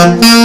Thank you.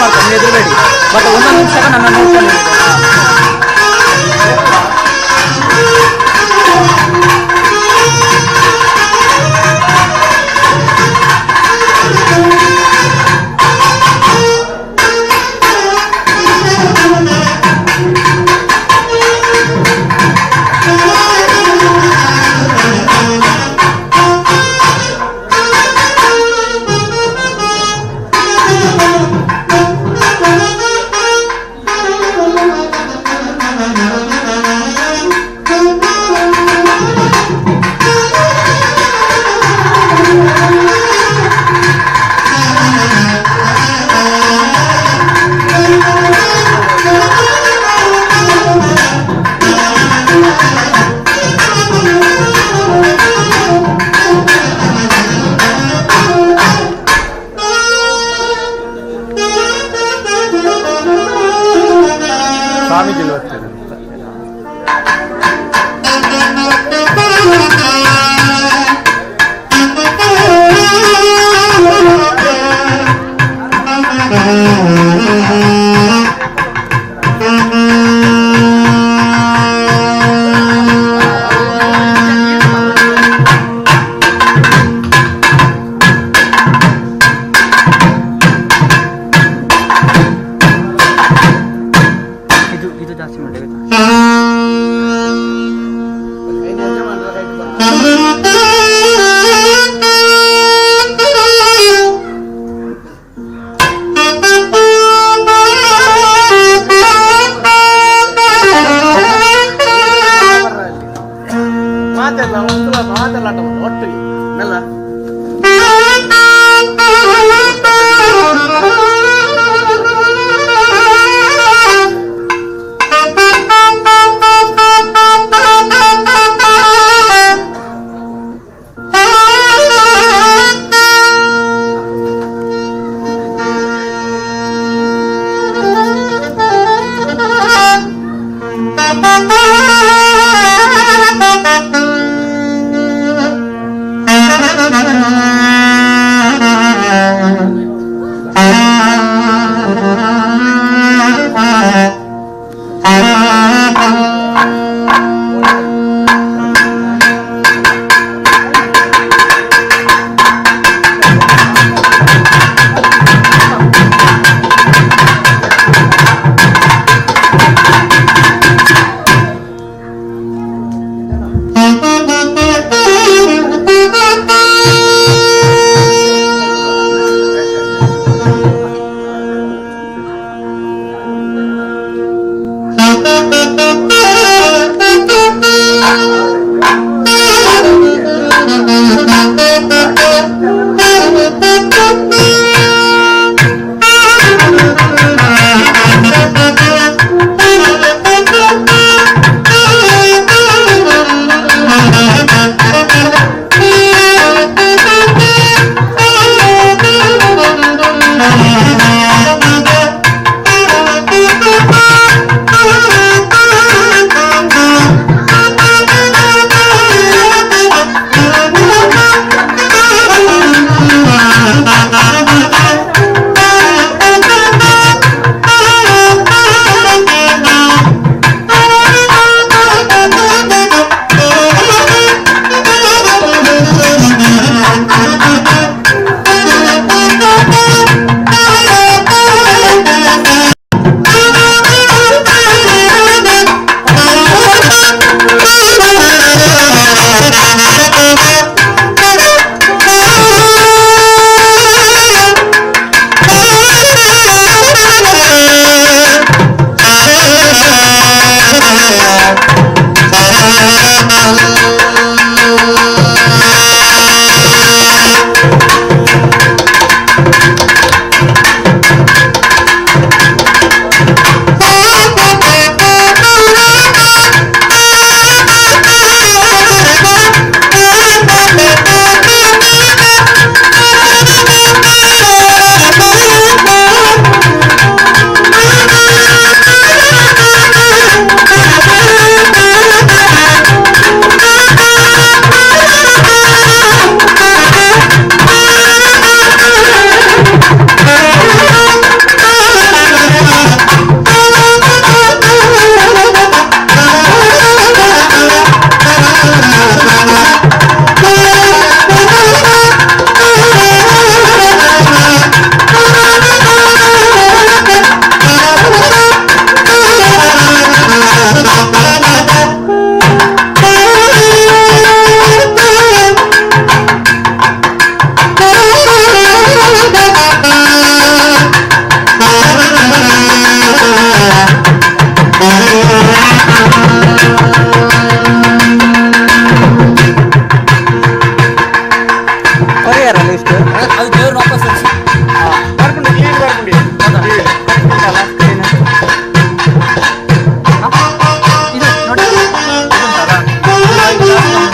ಮಾಡ್ತಾರೆ, ನೀವು ಹೆದರಬೇಡಿ. But ಒಂದೊಂದು ನಿಮಿಷ ನನ್ನ ನೋಡ್ಕೊಂಡು. ಸ್ವಾಮೀಜಿ ಬರ್ತಾರೆ. ಇದು ಇದು ಜಾಸ್ತಿ ಮಾಡಿ ಗೊತ್ತಾ? ಮಾತೆಲ್ಲ ಒಂದು ಮಾತೆಲ್ಲ ಆಟ ಉಂಟು ಒಟ್ಟಿಗೆ ಮೆಲ್ಲ. Thank you. ಕೊರಿಯರಲ್ಲ ಇಷ್ಟು? ಅದು ದೇವ್ರ ವಾಪಸ್. ಬರ್ಪುಂಡು, ಕ್ಲೀನ್ ಬರ್ಪುಂಡು. ಇದು ನೋಡಿ, ಇದು ಉಂಟಲ್ಲ?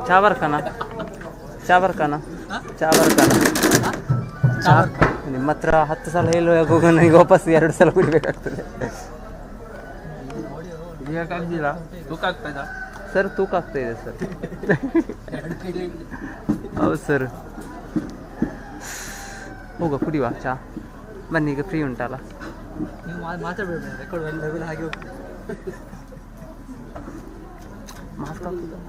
ಚಾವರ್ಕನ ಚಾವರ್ಕನ ಚಾವರ್ಕನ ಚಾ. ನಿಮ್ಮ ಹತ್ರ 10 ಸಲ ಹೇಳುವಾಗ ನನಗೆ ವಾಪಸ್ 2 ಸಲ ಕುಡಿಬೇಕಾಗ್ತದೆ. ತೂಕ ಆಗ್ತಾ? ಸರ್, ತೂಕ ಆಗ್ತಾ ಇದೆ ಸರ್. ಹೌದು ಸರ್. ಹೋಗುವ, ಕುಡಿಯುವ ಚಾ. ಬನ್ನಿ, ಈಗ ಫ್ರೀ ಉಂಟಲ್ಲ. ನೀವು ಮಾತಾಡಬೇಡಿ, ರೆಕಾರ್ಡ್ ಲೆವೆಲ್ ಹಾಗೆ ಹೋಗ್ತದೆ. ಮಾಸ್ಕ್ ಹಾಕುದಾ?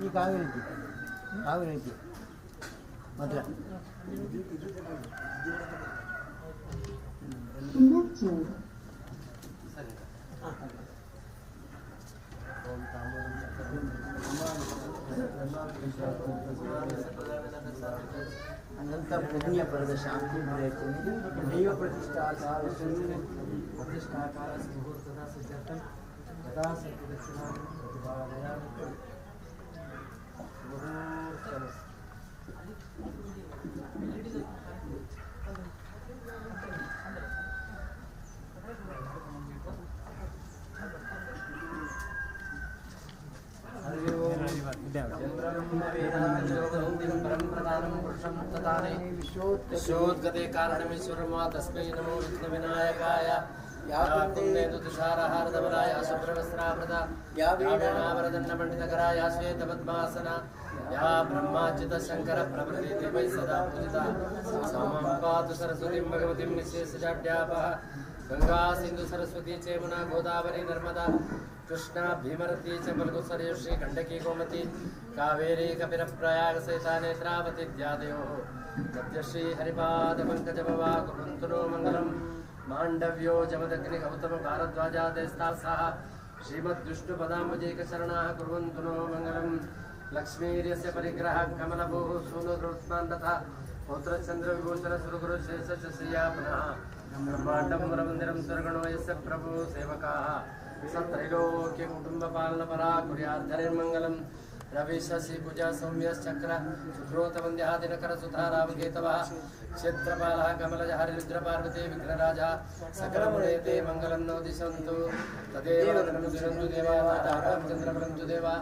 ಈ ಕಾವೇರಿ ಕಾವೇರಿ ಮಾತ್ರ. ಅನಂತ ಪುಣ್ಯ ಪರದ ಶಾಂತಿ ದೈವ ಪ್ರತಿಷ್ಠಾಕಾಲ ಪ್ರತಿಷ್ಠಾಕಾಲ ಮುಹೂರ್ತದ ಸಿದ್ಧರ್ಥಂ ತಥಾ ಸತ್ಯದಕ್ಷಿಣಾ ಪ್ರತಿಪಾದಯಾಮಿ ಮುಹೂರ್ತಮಸ್ತು. विश्वोद्गते कारणमीश्वरं तस्मै नमो विघ्नविनायकाय याकुन्देन्दुतुषारहारधवलाय शुभ्रवस्त्रावृत या वीणावरदण्डमण्डितकराय श्वेतपद्मासना या ब्रह्माच्युतशङ्करप्रभृतिदेवैः सदा पूजिता सामां पातु सरस्वतीं भगवतीं निःशेषजाड्यापः। गंगा सिंधु सरस्वती चेमुना गोदावरी नर्मदा कृष्णा भीमरती च फल्गुसरयुषी गण्डकी गोमती कावेरी कपिलप्रयाग सहिता नेत्रावती इत्यादयोः नद्यश्री हरिपादपङ्कजभवा कुर्वन्तु नो मङ्गलं। माण्डव्यो जमदग्नि गौतम भारद्वाजादयस्तासाः श्रीमद्विष्णुपदाम्बुजैकशरणाः कुर्वन्तु नो मङ्गलं। लक्ष्मीर्यस्य परिग्रहः कमलभूः सूनुरुत्मान् तथा पौत्रचन्द्रविभूषण सुरगुरुशेषस्य श्रिया पुनः ब्रह्माण्डं वरमन्दिरं स्वर्गणो यस्य प्रभु सेवकाः सत्रैलोक्यकुटुम्बपालनपरा कुर्याद्धरिर्मङ्गलं। रवि शशि कुजा सौम्यश्चक्र सुक्रोतवन्द्यः दिनकरसुधा रामकेतवः क्षेत्रपालः कमलज हरिरुद्रपार्वती विघ्नराजः सकलमुनेते मङ्गलं नो दिशन्तु। तदेव धनुषन्तु देवा रामचन्द्रबलं तु देवा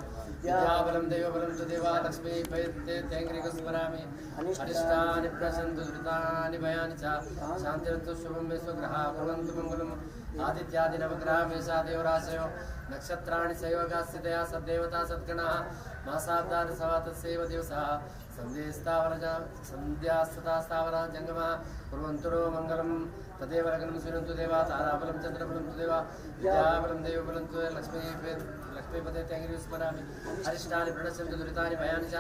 विद्याबलं दैवबलं तु देवा लक्ष्मी भयन्ते तेङ्ग्रिकस्मरामि। अरिष्टानि प्रशन्तु धृतानि भयानि च शान्तिरन्तु शुभं मे स्वग्रहा कुर्वन्तु मङ्गलम्। आदित्यादि नवग्रह मेषा देवराशयो नक्षत्राणि संयोगास्थितया सद्देवता सद्गणाः मासाब्दानि सवातस्यैव दिवसः सन्ध्यास्तथा स्थावरा जङ्गमः कुर्वन्तु नो मङ्गलं। तदेव लग्नं स्वीकुर्वन्तु देवा ताराबलं चन्द्रबलं तु देवा विद्याबलं देवबलं तु लक्ष्मी लक्ष्मीपते त्याङ्गिरि स्मरामि अरिष्टानि प्रणश्यन्तु दुरितानि भयानि च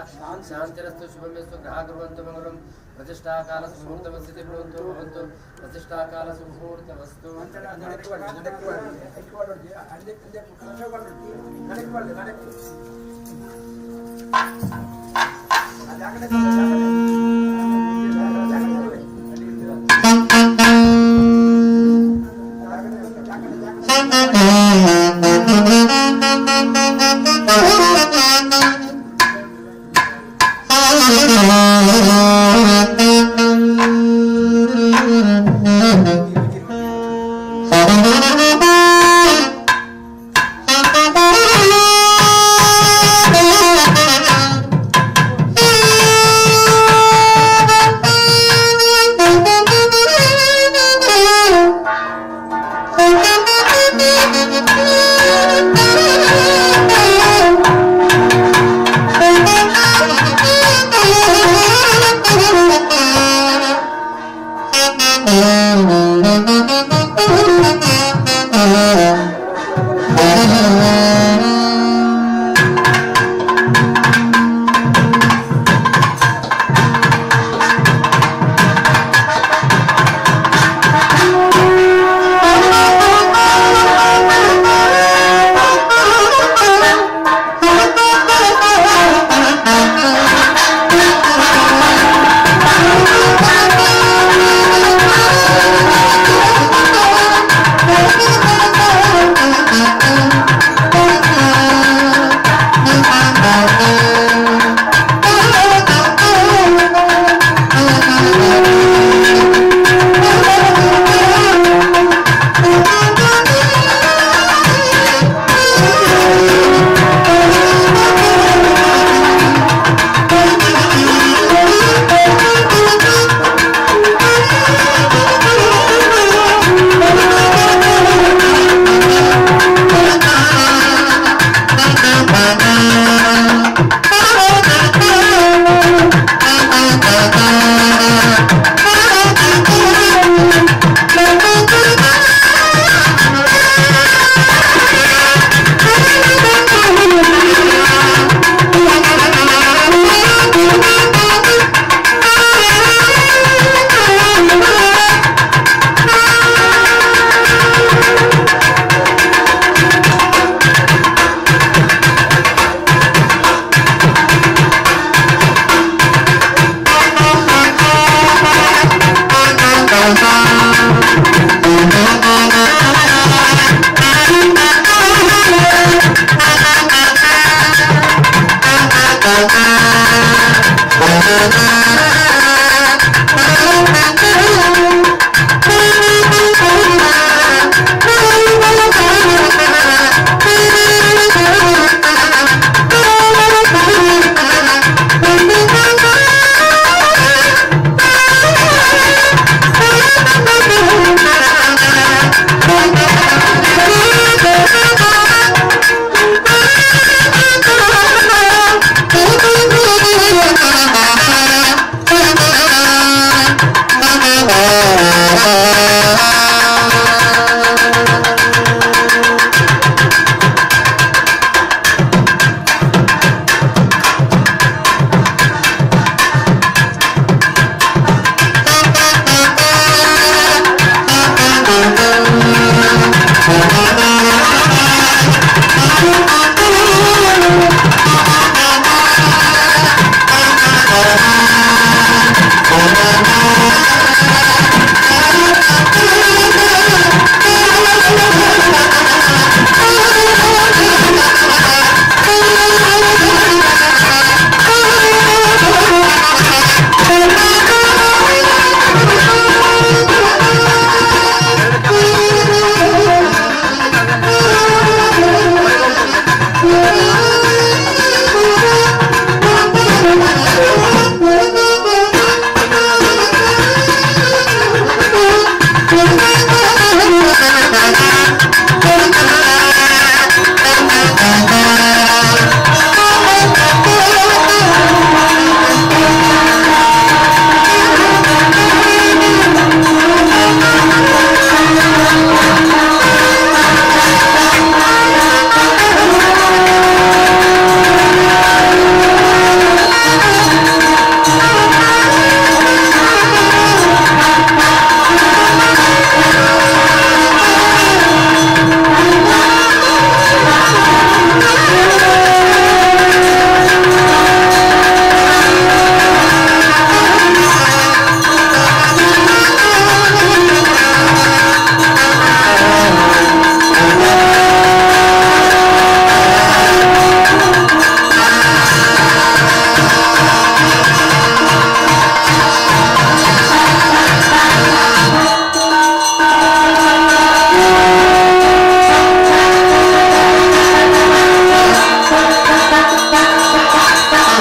शान्तिरस्तु शुभमेस्तु ग्रहा कुर्वन्तु मङ्गलं प्रतिष्ठाकालस्य मुहूर्तमस्ति भवन्तु भवन्तु प्रतिष्ठाकालस्य मुहूर्तमस्तु। Thank you.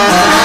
Thank you.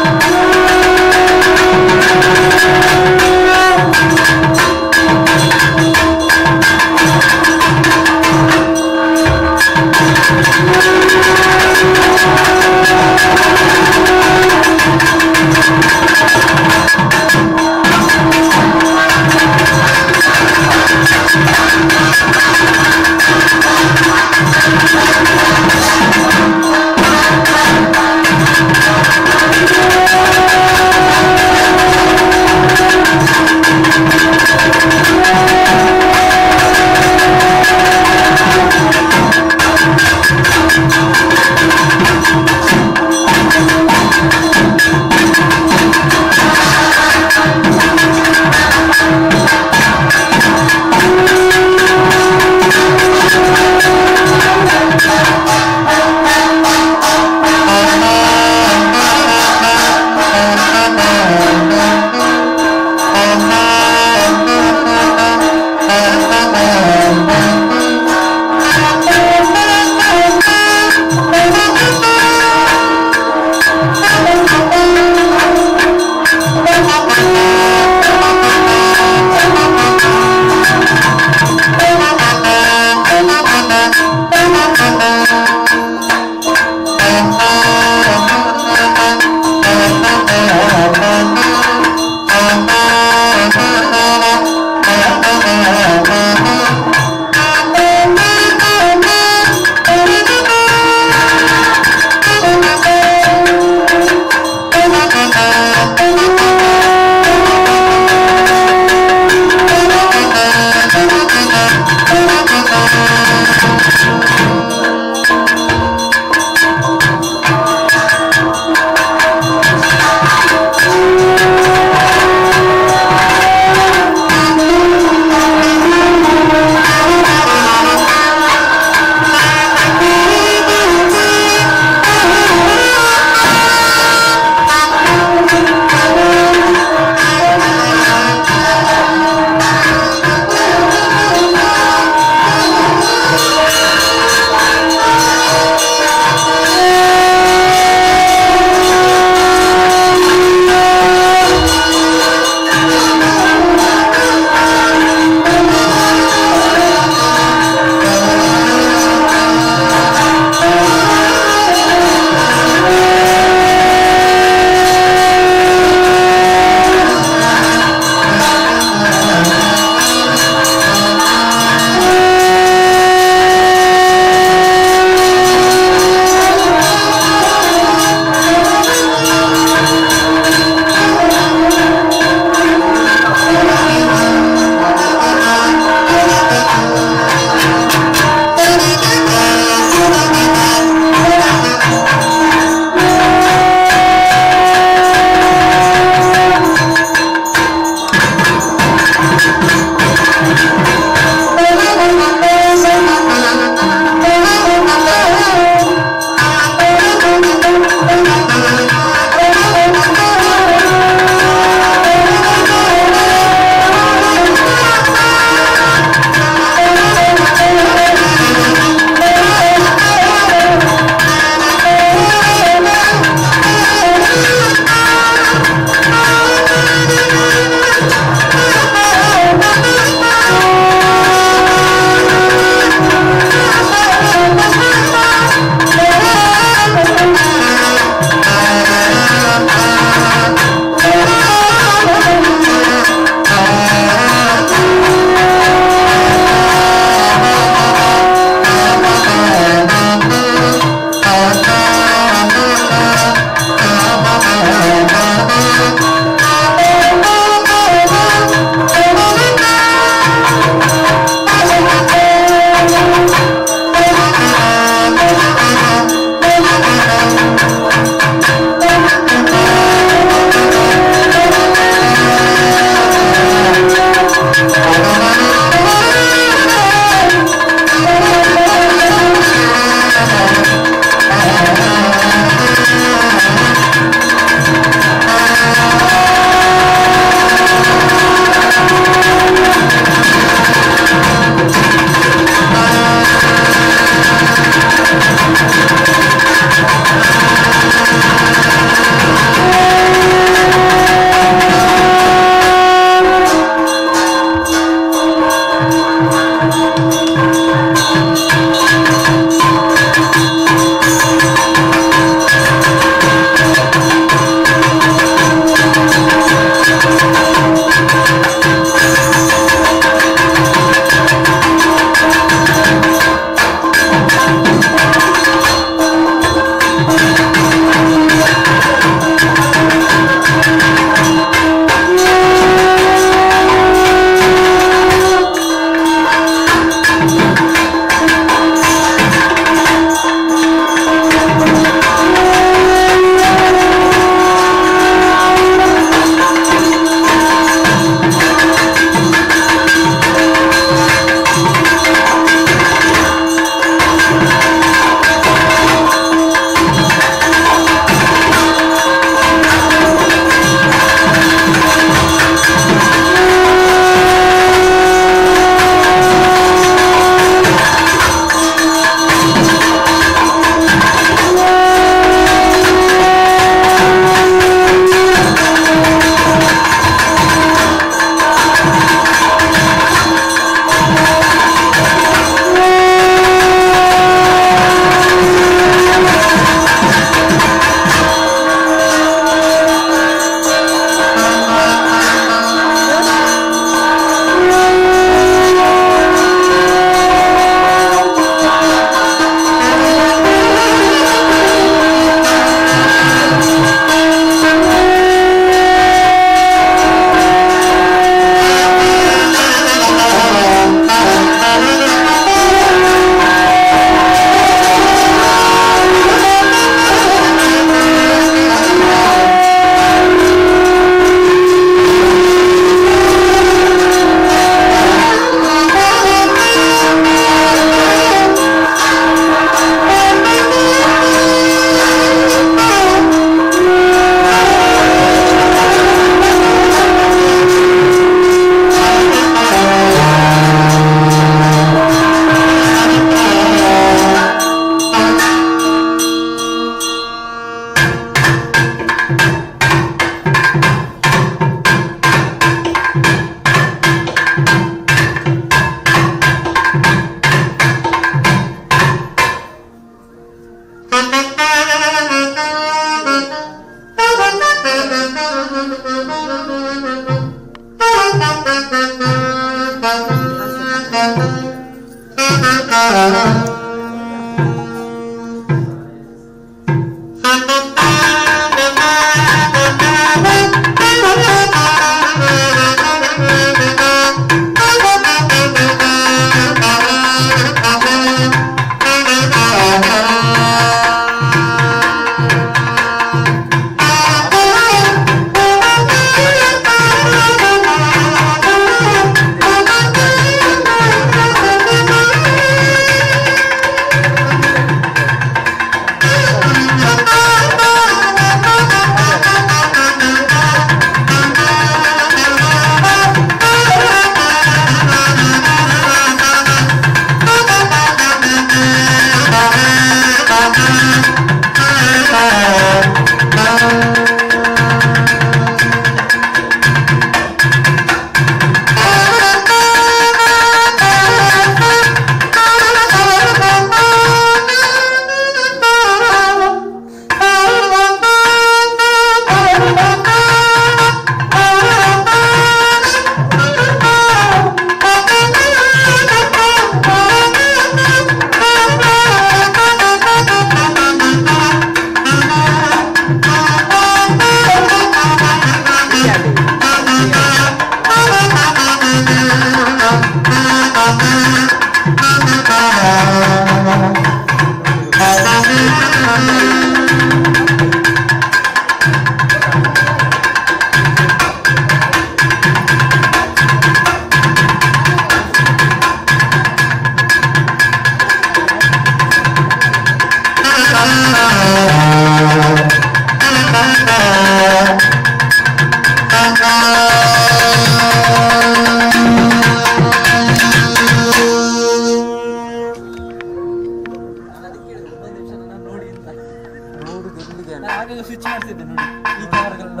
Switch ಮಾಡ್ತಿದ್ದೆ ನೋಡಿ, ಈ ಕ್ಯಾಮರಾಗಳೆಲ್ಲ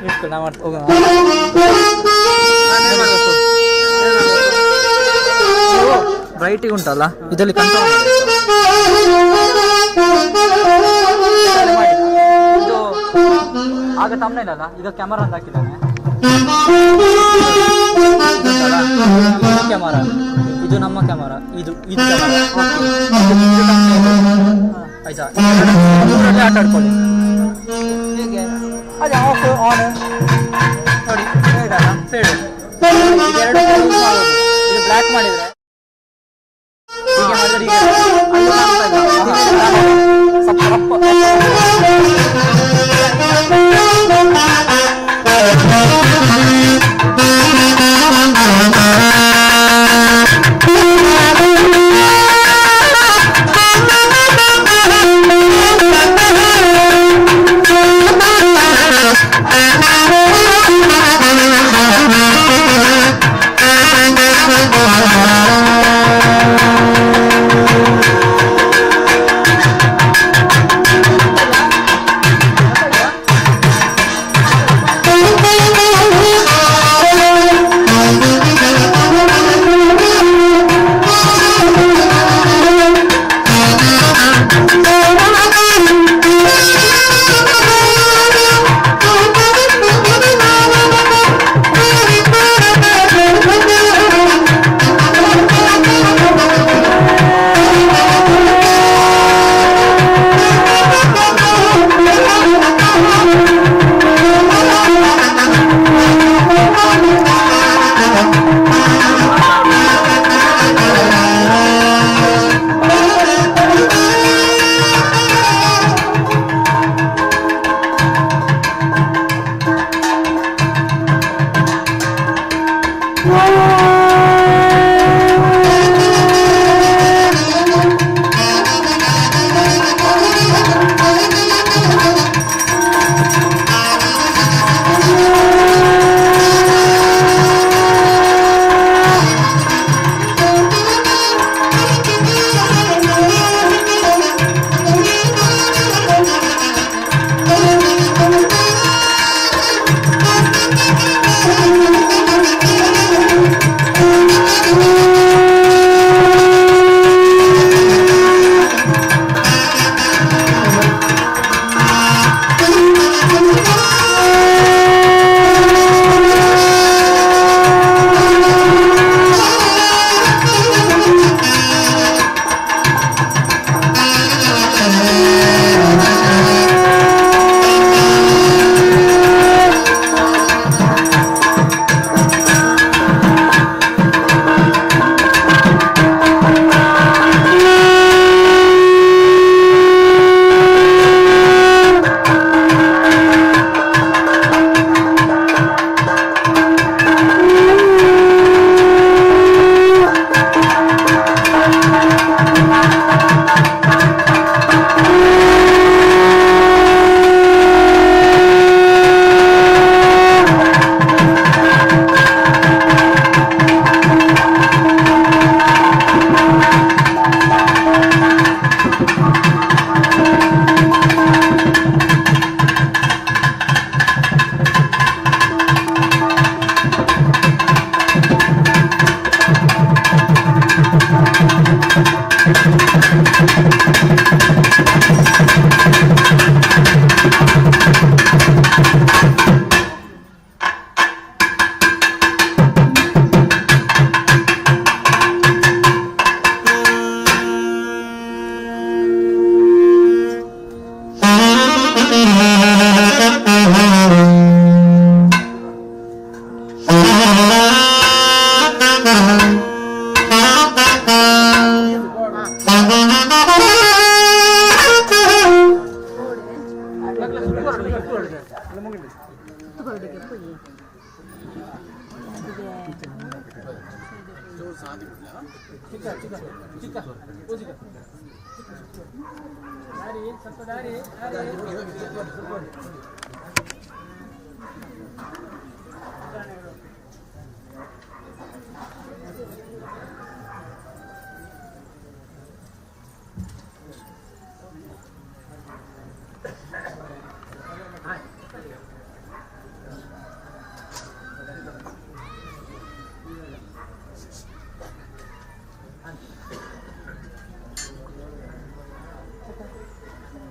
ಇಟ್ಕೊ, ನಾ ಮಾಡ್ತಾ ಹೋಗೋಣ. ಬ್ರೈಟಿಗೆ ಉಂಟಲ್ಲ ಇದರಲ್ಲಿ ಕಂಟ್ರೋಲ್ ಇದು ಆಗ ತಮ್ಮನೇ ಅಲ್ಲ, ಈಗ ಕ್ಯಾಮರಾ ಅಂತ ಹಾಕಿದ್ದಾನೆ. ಕ್ಯಾಮರಾ ಇದು ನಮ್ಮ ಕ್ಯಾಮರಾ, ಇದು ಇದು ಕ್ಯಾಮರಾ. ಆಯ್ತಾ, ಮೂರರಲ್ಲಿ ಆಟ ಆಡ್ಕೊಳ್ಳಿ. ಹೇಗೆ ಅದೇ ಆಫ್ ಆನ್ ನೋಡಿ, ಫೇಡ್ ಅಲ್ಲ ಫೇಡ್, ಇದೆರಡು ಇದು ಬ್ಲ್ಯಾಕ್ ಮಾಡಿದ್ರೆ ಹೀಗೆ ಮಾಡಿದ್ರೆ ಹೀಗೆ ಸ್ವಲ್ಪ ರಪ್ಪ.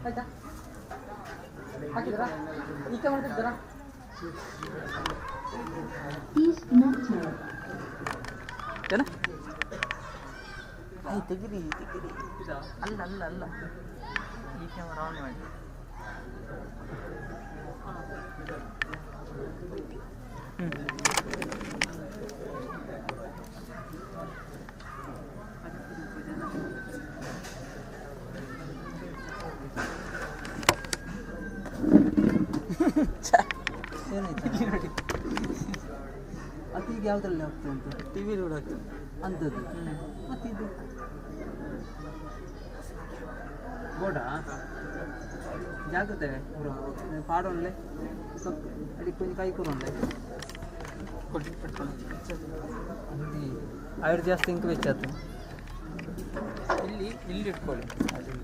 ಆಯ್ತಾ ಹಾಕಿದ್ರಾ ಈಗ ಮಾಡ್ತಿದ್ದಾರಾ? ಏನ ಆಯ್ ತೆಗಿರಿ ತೆಗಿರಿ. ಅಲ್ಲ ಅಲ್ಲ ಅಲ್ಲ, ಈ ಕ್ಯಾಮರಾ ಆನ್ ಮಾಡಿ. ಏನಾಯ್ತು ನೋಡಿ ಅದು ಈಗ ಯಾವುದ್ರಲ್ಲಿ ಆಗ್ತಾ ಉಂಟು? ಟಿ ವಿ ಕೂಡ ಆಗ್ತದೆ ಅಂಥದ್ದು. ಮತ್ತೆ ಇದು ಬೋರ್ಡಾ? ಜಾಗ್ರತೆ ಪಾಡೊನ್ಲೆ ಅಡಿ ಕೊಂಚ ಕೈ ಕೊರೊನ್ಲೆ ಕೊಡಿ ಪಟ್ಕೊಳ್ಳಿ. ಅಂದಿ ಆಯುರ್ ಜಾಸ್ತಿ ಇಂಕ್ ವೆಚ್ಚಾತು. ಇಲ್ಲಿ ಇಲ್ಲಿ ಇಟ್ಕೊಳ್ಳಿ. ಅಲ್ಲಿ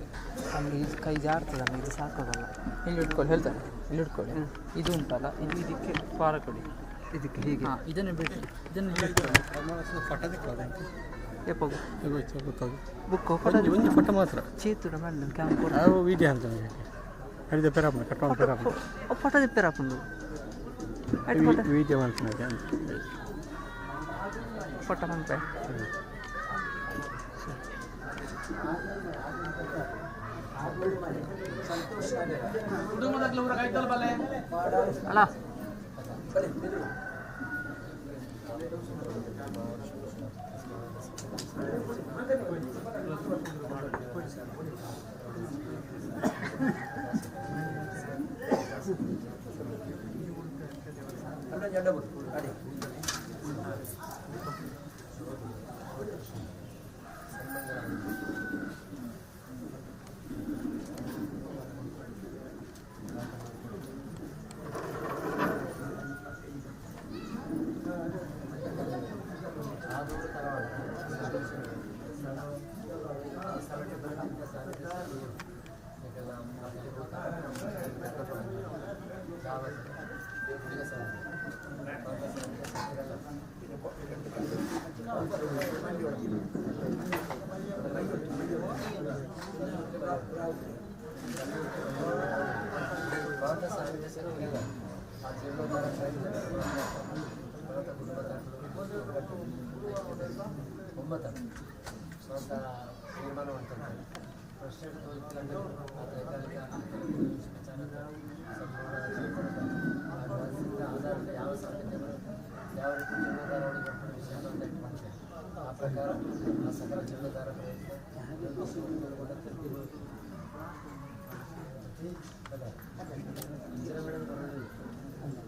ಅಲ್ಲಿ ಕೈ ಜಾರ್ತದಲ್ಲ, ಇದು ಸಾಕಾಗಲ್ಲ. ಇಲ್ಲಿ ಇಟ್ಕೊಳ್ಳಿ ಹೇಳ್ತಾರೆ, ಇಲ್ಲಿ ಇಟ್ಕೊಳ್ಳಿ. ಇದು ಉಂಟಲ್ಲ, ಇದು ಇದಕ್ಕೆ ಪಾರ ಕೊಡಿ. ಇದಕ್ಕೆ ಹೀಗೆ. ಹಾಂ, ಇದನ್ನು ಬಿಡಿ, ಇದನ್ನು ಇಲ್ಲಿ ಇಟ್ಕೊಳ್ಳಿ. ಎಪ್ಪ ಬುಕ್ ಒಂಜಿ ಫೋಟೋ ಮಾತ್ರ. ಚೇತುಡ ಮೇಡಮ್ ಕ್ಯಾಂಪ್. ಅವು ವಿಡಿಯೋ ಅಂತ ಹರಿದ ಪೆರಾಪುಂಡು ಕಟ್ಟೋಣ ಪೆರಾಪುಂಡು. ಫೋಟೋ ತಿಪ್ಪೇರಾಪುಂಡು ಫೋಟೋ. ವಿಡಿಯೋ ಮಾಡ್ತೀನಿ ಅಂತ. ಫೋಟೋ ಮನ್ಪೆ. ಅಲ್ಲ ಯಾವ ರೀತಿ ಜೀರ್ಣೋದ್ಧಾರವನ್ನು ಬರ್ಪಡೆ ವಿಷಯ ಅಂತ ಇಟ್ಕೊಂಡೆ, ಆ ಪ್ರಕಾರ ಆ ಸಕಲ ಜೀರ್ಣೋದ್ಧಾರ ಪ್ರಯತ್ನ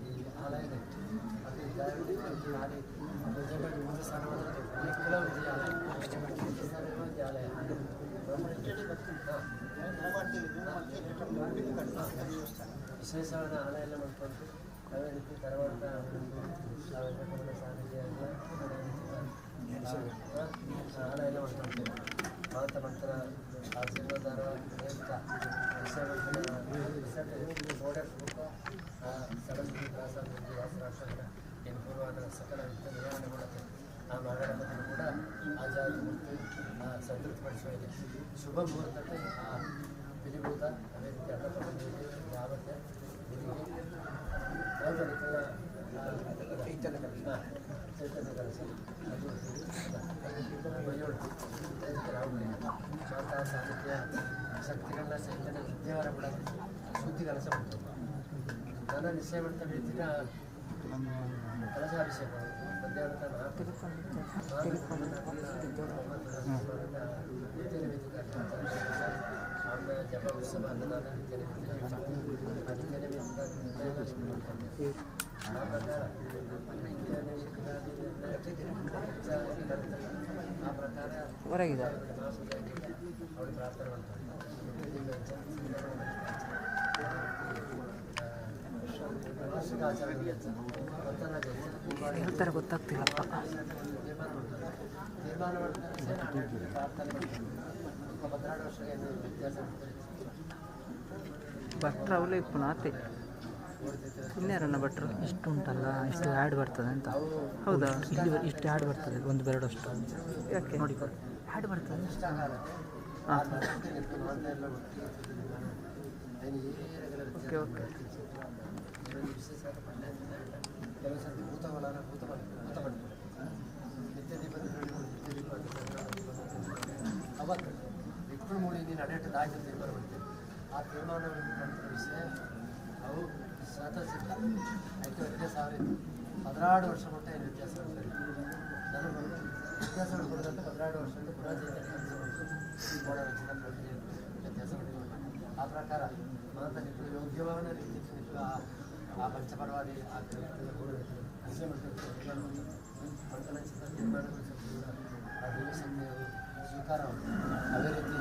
ಈ ಆಲಯದ ಆಲಯ ವಿಶೇಷವಾದ ಆಲಯ ಎಲ್ಲ ಮಾಡ್ಕೊಂಡು ಅದೇ ರೀತಿ ಧಾರವಾಡದ ವೆಂಕಟರಮಣ ಸ್ವಾಮೀಜಿಯವರ ಆಲಯ ಎಲ್ಲ ಮಾಡ್ಕೊಳ್ತೇವೆ. ಮಾತ ಮಂತ್ರ ಆಶೀರ್ವಾದಾರ ನೇಮಕ ಪೂರ್ವದ ಸಕಲ ವಿಘ್ನ ನಿವಾರಣೆ ಮಾಡುತ್ತೆ. ಆ ಮಹಾಗಣಪತಿಗೂ ಕೂಡ ಆ ಜಾತಿ ಮೂರ್ತಿ ಸಂತೃಪ್ತಿಪಡಿಸುವ ಶುಭ ಮುಹೂರ್ತಕ್ಕೆ ಆ ಪಿಲಿಭೂತ ಅದೇ ರೀತಿ ಅಣ್ಣಪ್ಪ ಬಂದಿದೆ ಯಾವತ್ತೇ ಚೈತನ್ಯ ಕಲಶ ಮಾತಾ ಸಾಹಿತ್ಯ ಶಕ್ತಿಗಳನ್ನ ಚೈತನ್ಯ ವಿದ್ಯಾವರ ಕೂಡ ಶುದ್ಧಿ ಕಲಶ ಉಂಟು. ನಾನು ನಿಶ್ಚಯ ಮಾಡ್ತಾ ಹೇಳ್ತೀನಿ ಕಲಶಾಭಿಷೇಕ ಮಧ್ಯಾಹ್ನದ ಜಪ ಉತ್ಸವ ಅನ್ನದಾನ ನಿತ್ಯ ನಿಮಿತ್ತ ಆ ನಿತ್ಯ ನಿಮಿತ್ತದ ನಿರ್ಣಯ ಆ ಪ್ರಕಾರ ನಿತ್ಯ ನಿಮಿತ್ತಾದಿ ನಿರ್ಣಯ ಬರ್ತದೆ. ಆ ಪ್ರಕಾರ ಹೊರಗಿದೆ ಅವಳು ಪ್ರಾರ್ಥನೆ ಮಾಡ್ತಾರೆ. ವಾರ್ಷಿಕ ಆಚರಣೆ ಹೇಳ್ತಾರೆ ಗೊತ್ತಾಗ್ತಿಲ್ಲಪ್ಪ. ತೀರ್ಮಾನ ಮಾಡ್ತಾರೆ, ಪ್ರಾರ್ಥನೆ ಮಾಡ್ತಾರೆ. 12 ವರ್ಷಕ್ಕೆ ವ್ಯತ್ಯಾಸ. ಭಟ್ರು ಅವಲೇ ಇಪ್ಪು ಆತೆ ಇನ್ಯಾರನ್ನ ಭಟ್ರು ಇಷ್ಟು ಉಂಟಲ್ಲ, ಇಷ್ಟು ಆ್ಯಡ್ ಬರ್ತದೆ ಅಂತ. ಹೌದಾ? ಇಲ್ಲಿ ಇಷ್ಟು ಆ್ಯಡ್ ಬರ್ತದೆ, ಒಂದು ಬೆರಡು ಅಷ್ಟು. ಯಾಕೆ ನೋಡಿ, ಆ್ಯಡ್ ಬರ್ತದೆ. ಹಾಂ, ಓಕೆ ಓಕೆ. ಅವತ್ತು ಇಕ್ಕಳು ಮೂಡಿ ನೀನು ಅಡೇಟ್ ದಾಟಿ ತೀರ್ಮಾನ ಮಾಡ್ತೇವೆ. ಆ ತೀರ್ಮಾನವನ್ನು ಪಡೆದ ವಿಷಯ ಅವು ಸ್ವತಃ ಸಿದ್ಧ. ಅದಕ್ಕೆ ವ್ಯತ್ಯಾಸ ಆಯಿತು. 16 ವರ್ಷ ಮಟ್ಟ ಏನು ವ್ಯತ್ಯಾಸ ಆಗ್ತದೆ. ನಾನು ವ್ಯತ್ಯಾಸ ಕೊಡೋದಂತ 12 ವರ್ಷ ಪುನಃ ಚೈತನ್ಯ ವ್ಯತ್ಯಾಸ ಮಾಡಿಕೊಂಡು ಆ ಪ್ರಕಾರ ಮಾತ ನಿಕ್ಕಳು ಯೋಗ್ಯವಾದ ರೀತಿ ನಿಕ್ಕಳು ಆ ಪಂಚಪರವಾದಿ ಆ ವಿಷಯ ಮಾಡ್ತಾರೆ. ತೀರ್ಮಾನಗಳು ಆ ದೈವಶಕ್ತಿಯು ಸ್ವೀಕಾರ. ಅದೇ ರೀತಿ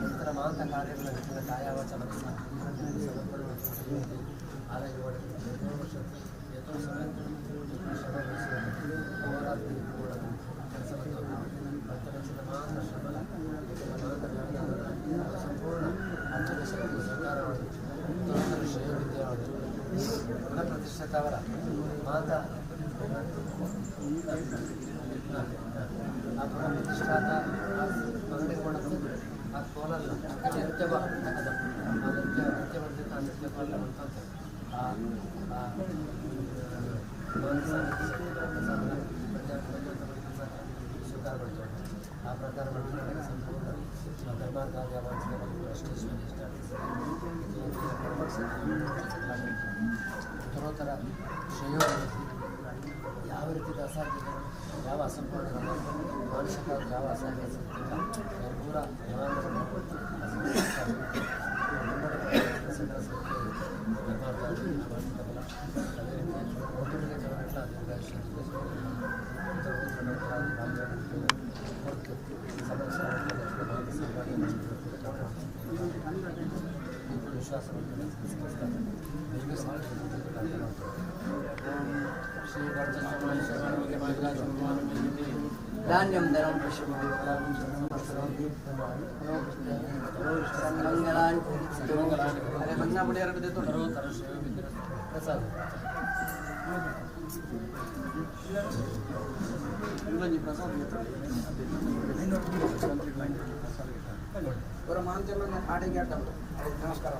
ನಂತರ ಮಾಂತ ಕಾರ್ಯಗಳ ರೀತಿಯ ಕಾಯಾವಚ ಮನಸ್ಸ ಸಮರ್ಪಣೆ ಆಲಯ ವರ್ಷ ಯಥೋ ಸಮಯ ಶ್ರಮ ಹೋರಾತ್ರಿ ಕೆಲಸ ಮತ್ತು ಮಾಂತ ಶ್ರಮಲ ಮಾಂತ ಜ್ಞಾನ ಸಂಪೂರ್ಣ ಅರ್ಥದ ಶಕ್ತಿ ಸ್ವೀಕಾರವಾಗಿ ಉತ್ತರೋತ್ತರ ಶ್ರೇಯವಿದ್ಯೆಯಾಗಿ ಗುಣಪ್ರತಿಷ್ಠಿತವರ ಮಾತ ಆ ಗುಣಪ್ರತಿಷ್ಠಾತ ಆ ಕೋಲಲ್ಲ ನೃತ್ಯ ಅದು ಆ ನೃತ್ಯ ನೃತ್ಯ ಬಂದಿತ್ತು. ಆ ನೃತ್ಯ ಕೋಲ ಬಂತಂತೆ ಆ ಸ್ವೀಕಾರ ಮಾಡ್ತೇವೆ. ಆ ಪ್ರಕಾರ ಮಾಡಿದ್ರೆ ಸಂಪೂರ್ಣ ಧರ್ಮಾರ್ಥ ಉತ್ತರೋತ್ತರ ಶ್ರೇಯೋ ಯಾವ ರೀತಿ ಅಸಾಧ್ಯಗಳು, ಯಾವ ಅಸಂಪೂರ್ಣಗಳು, ಮಾನಸಿಕ ಯಾವ ಅಸಾಧ್ಯ ಪೂರ ಅದೇ ರೀತಿ ವಿಶ್ವಾಸ. ಧಾನ್ಯಂ ಧನಂ ಮಂಗಳಾನಿ. ಪ್ರಸಾದ ನಮಸ್ಕಾರ.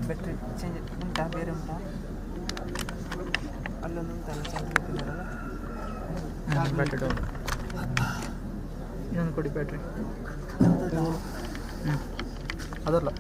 Battery change ಉಂಟಾ ಬೇರೆ ಉಂಟಾ ಅಲ್ಲೊಂದು ಉಂಟಲ್ಲ ಚೇಂಜ್ ಮಾಡ್ತಿದ್ದಾರಲ್ಲ ಬ್ಯಾಟ್ರಿ ಡೌನ್ ಇನ್ನೊಂದು ಕೊಡಿ ಬ್ಯಾಟ್ರಿ. ಹ್ಞೂ ಅದಲ್ಲ.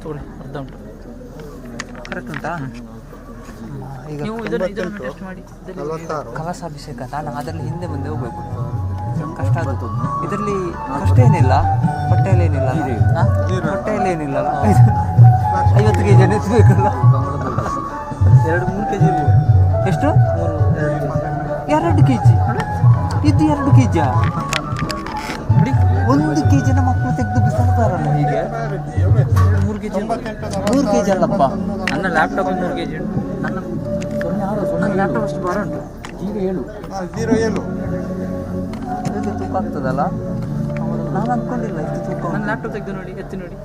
ತಗೊಳ್ಳಿ, ಅರ್ಧ ಉಂಟು. ಕರೆಕ್ಟ್ ಉಂಟಾ? ಈಗ ನೀವು ಇದನ್ನು ಇದನ್ನು ಟೆಸ್ಟ್ ಮಾಡಿ. ಕಲಸಾಭಿಷೇಕ ಅಂತ ನಾನು ಅದರಲ್ಲಿ ಹಿಂದೆ ಮುಂದೆ ಹೋಗ್ಬೇಕು, ಕಷ್ಟ ಆಗುತ್ತೆ. ಇದರಲ್ಲಿ ಕಷ್ಟ ಏನಿಲ್ಲ, ಹೊಟ್ಟೆಯಲ್ಲಿ ಏನಿಲ್ಲ, ಹೊಟ್ಟೆಯಲ್ಲಿ ಏನಿಲ್ಲ. 50 ಕೆ ಜಿ ಎತ್ತಬೇಕಲ್ಲ. 2-3 K G. ಎಷ್ಟು? 2 ಕೆ ಜಿ. ಇದು 2 ಕೆ ಜಿಯಾ? 1 ಕೆ ಜಿನ ಮಕ್ಕಳು ತೆಗೆದು ಬಿಸಾಡ್ತಾರಲ್ಲ ಹೀಗೆ. 3 ಕೆಜಿ. 100 ಕೆಜಿ ಅಲ್ಲಪ್ಪ. ನನ್ನ ಲ್ಯಾಪ್ಟಾಪ್ 100 ಕೆಜಿ ಉಂಟು. ನನ್ನ ಲ್ಯಾಪ್ಟಾಪ್ ಅಷ್ಟು ಭಾರ ಉಂಟು. 07. ಇದು ತೂಕ ಆಗ್ತದಲ್ಲ, ನಾನು ಅನ್ಕೊಂಡಿಲ್ಲ ಇಷ್ಟು ತೂಕ. ನನ್ನ ಲ್ಯಾಪ್ಟಾಪ್ ತೆಗೆದು ನೋಡಿ, ಎತ್ತಿ ನೋಡಿ.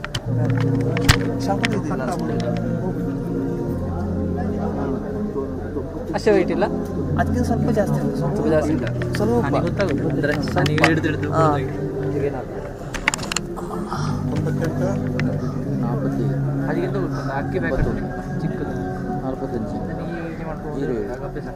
ಶಾಪಲ್ಲಿ ಇದ್ದಿಲ್ಲ. ಅಷ್ಟೇ ವೆಯ್ಟ್ ಇಲ್ಲ. ಅದಕ್ಕಿಂತ ಸ್ವಲ್ಪ ಜಾಸ್ತಿ ಉಂಟು, ಸ್ವಲ್ಪ ಜಾಸ್ತಿ ಉಂಟು. ಸ್ವಲ್ಪ. ನನಗೆ ಗೊತ್ತಾಗುತ್ತೆ ಅಂದ್ರೆ ನನಗೆ ಹಿಡಿದು ಹಿಡಿದು. ಹಾ. 98. ಅದಕ್ಕಿಂತ ಗೊತ್ತಲ್ಲ, ಅಕ್ಕಿ ಪ್ಯಾಕೆಟ್ ಚಿಕ್ಕದು. 45. ನನಗೆ ಹೀಗೆ ಮಾಡ್ಕೊಂಡು ಆಗ ಅಭ್ಯಾಸ.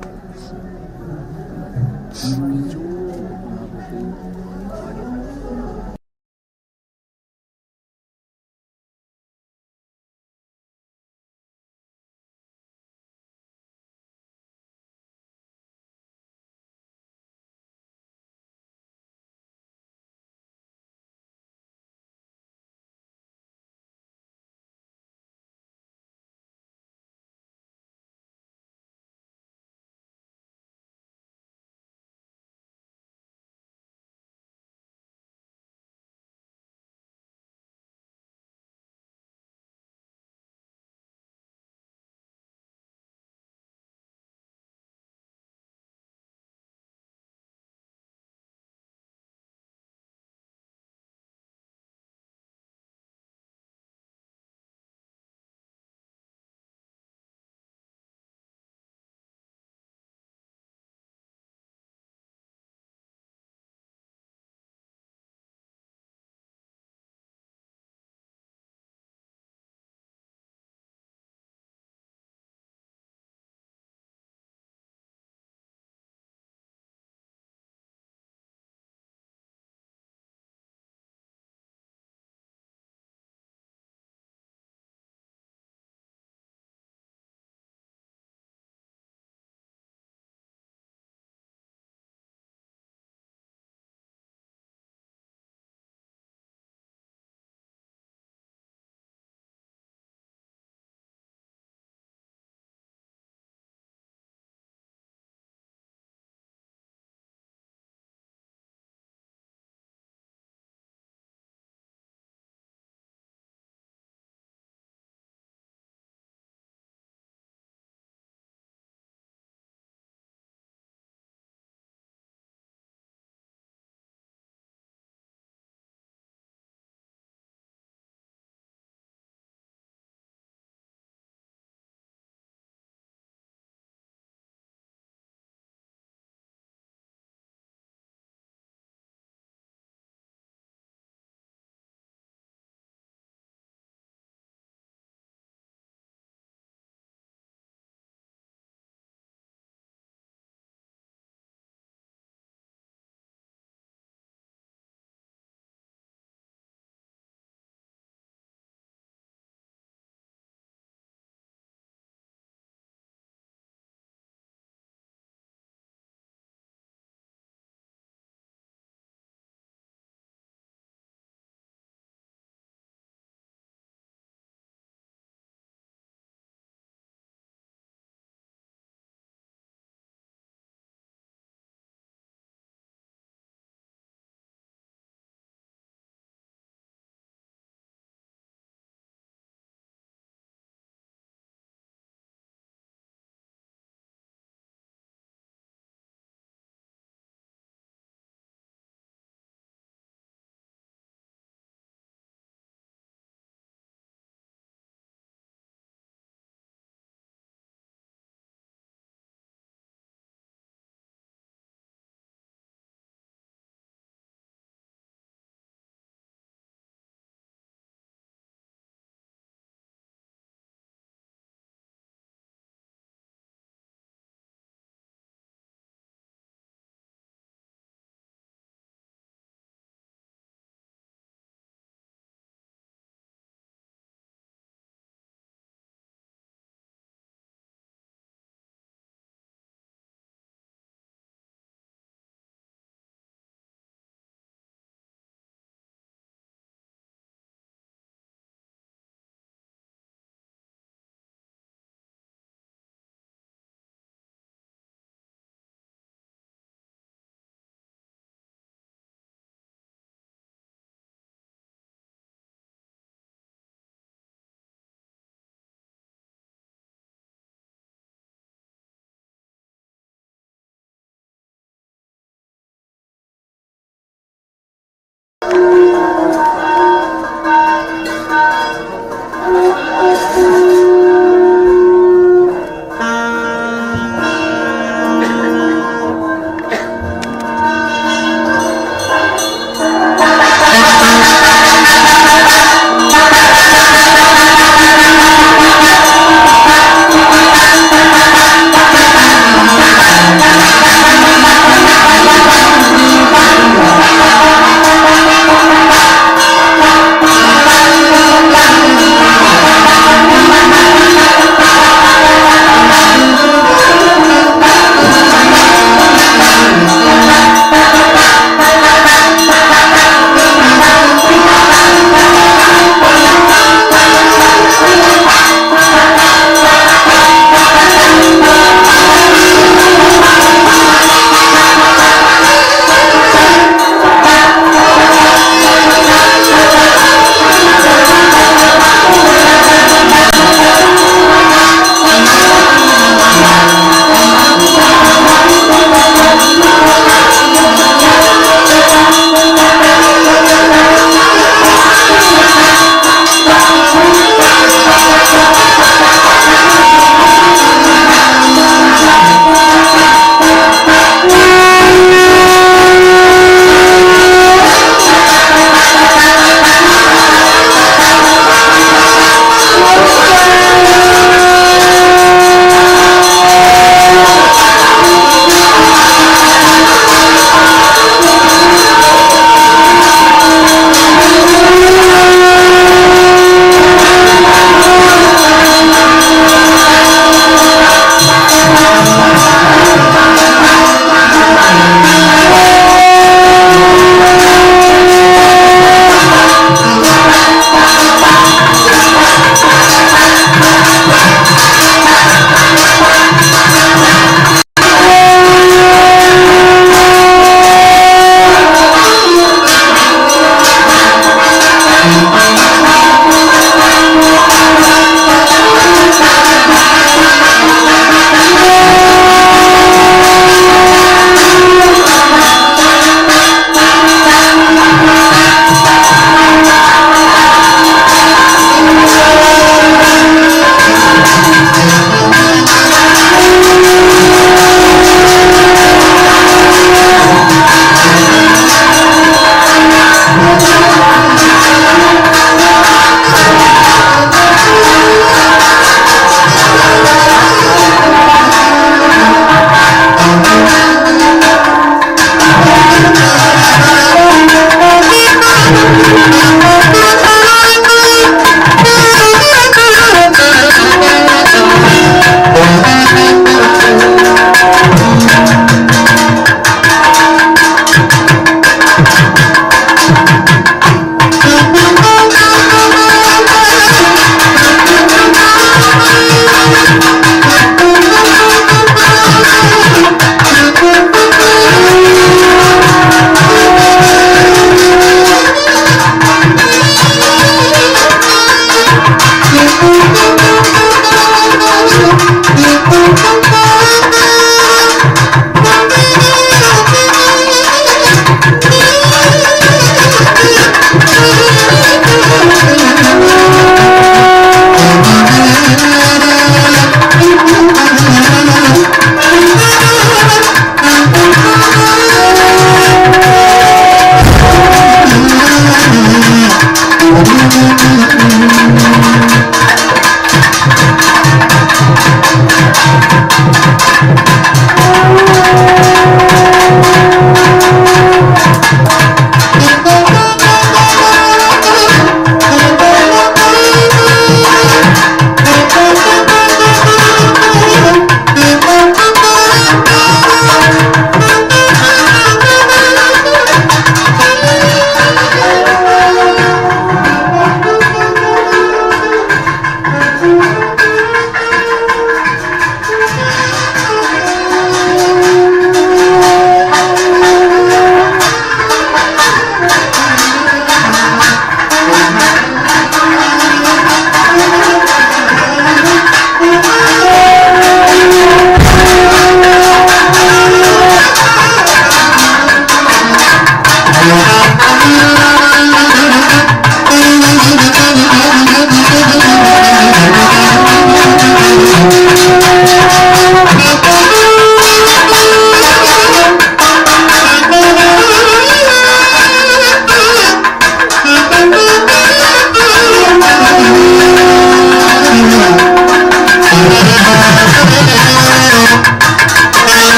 Thank you.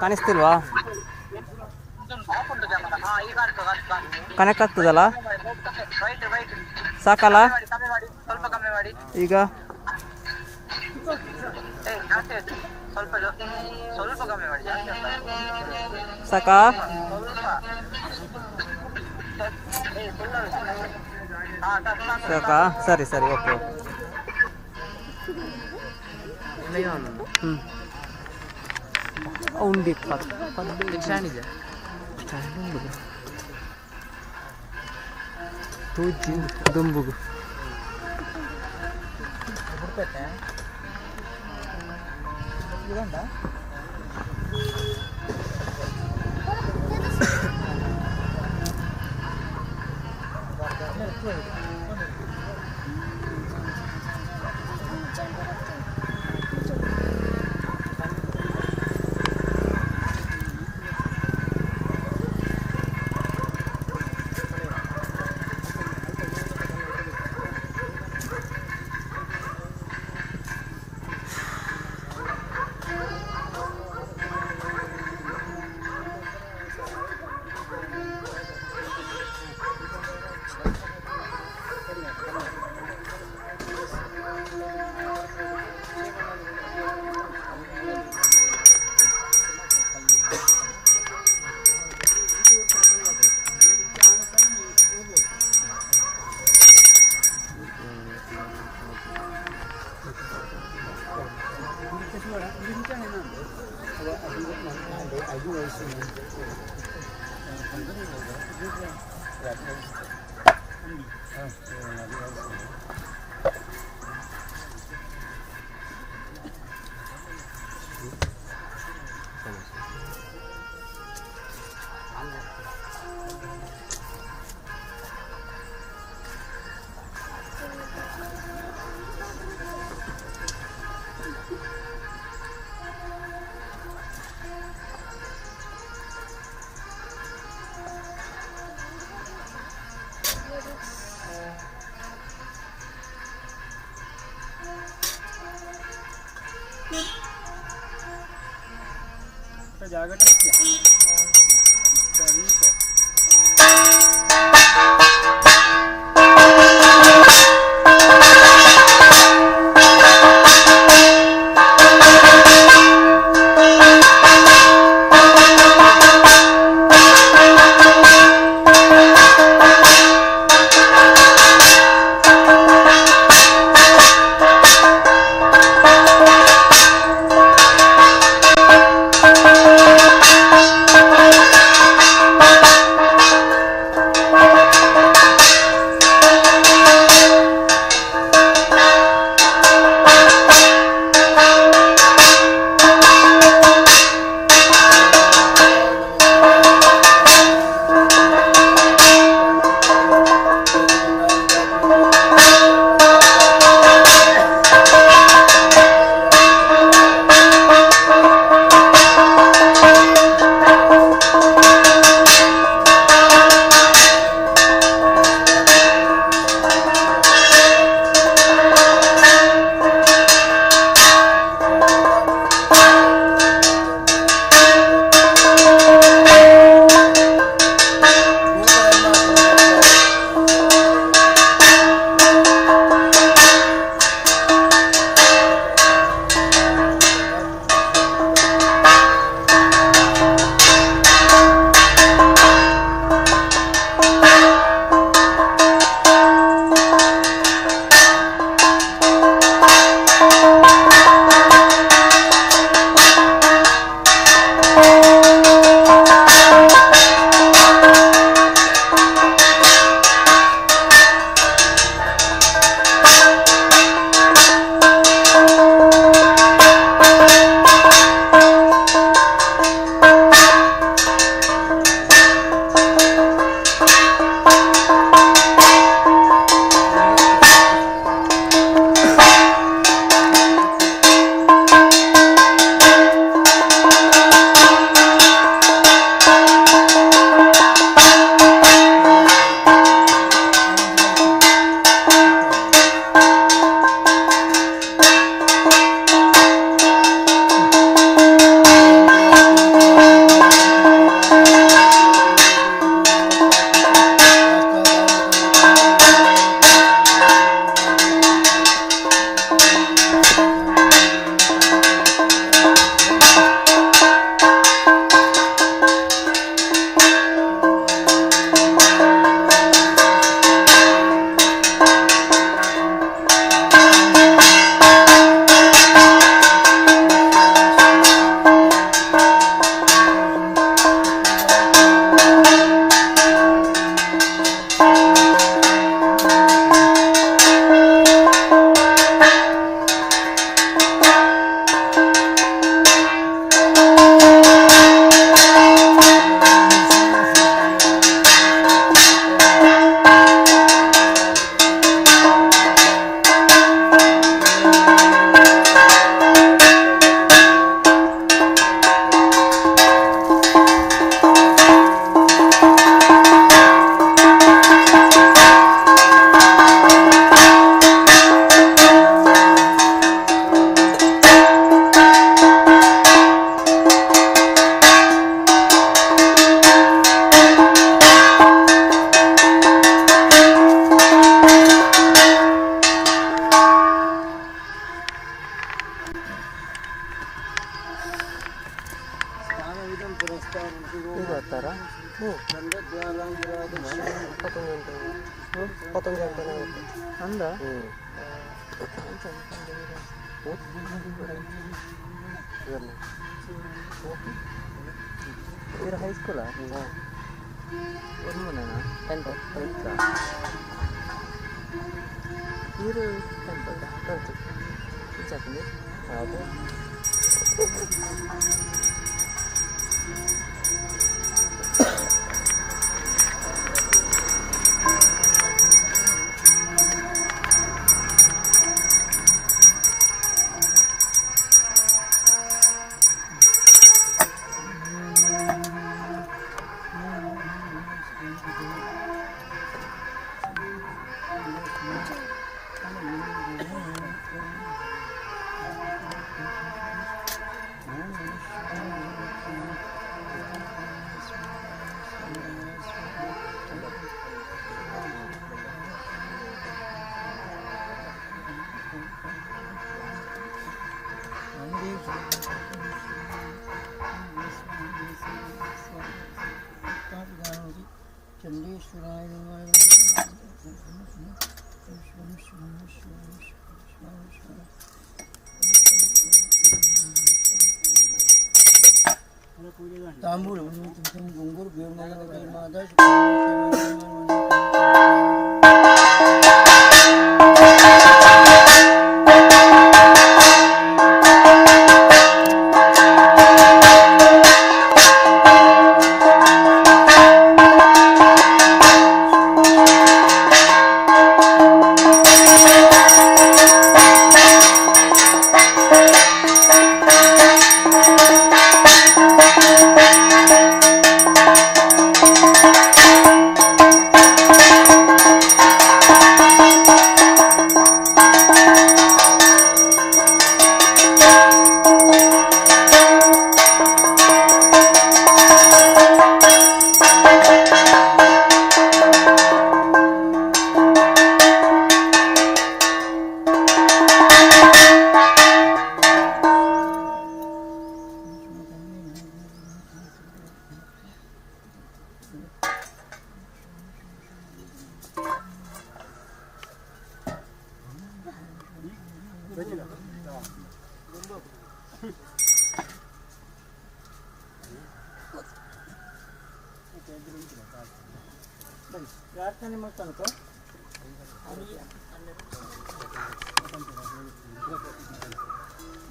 ಕಾಣಿಸ್ತಿಲ್ವಾ? ಕನೆಕ್ಟ್ ಆಗ್ತದಲ್ಲ? ಸಾಕಲ್ಲ ಈಗ? ಸಾಕಾ? ಸಾಕಾ? ಸರಿ ಸರಿ, ಓಕೆ ಓಕೆ. ಹ್ಞೂ, ಉಂಡಿ ಸ್ಟ್ಯಾಂಡ್ ಇದೆ. ಸ್ಟ್ಯಾಂಡ್ ಉಂಡು ತೂಜಿ ದುಂಬುಗು. Thank ಇದು ಹತ್ತಾರ ಅಂದ ಇದು ಹೈಸ್ಕೂಲಾ ಒಂದನೇನಾ ಟೆಂತ್ ಟೆಂತ್ ಇದು ಟೆಂತ್ ಟೆಂತ್ ಇಂಚಾಪಂడి ಅದು तांबूल गुंगूर ಪ್ರಾರ್ಥನೆ ಮಾಡ್ತಾನಕ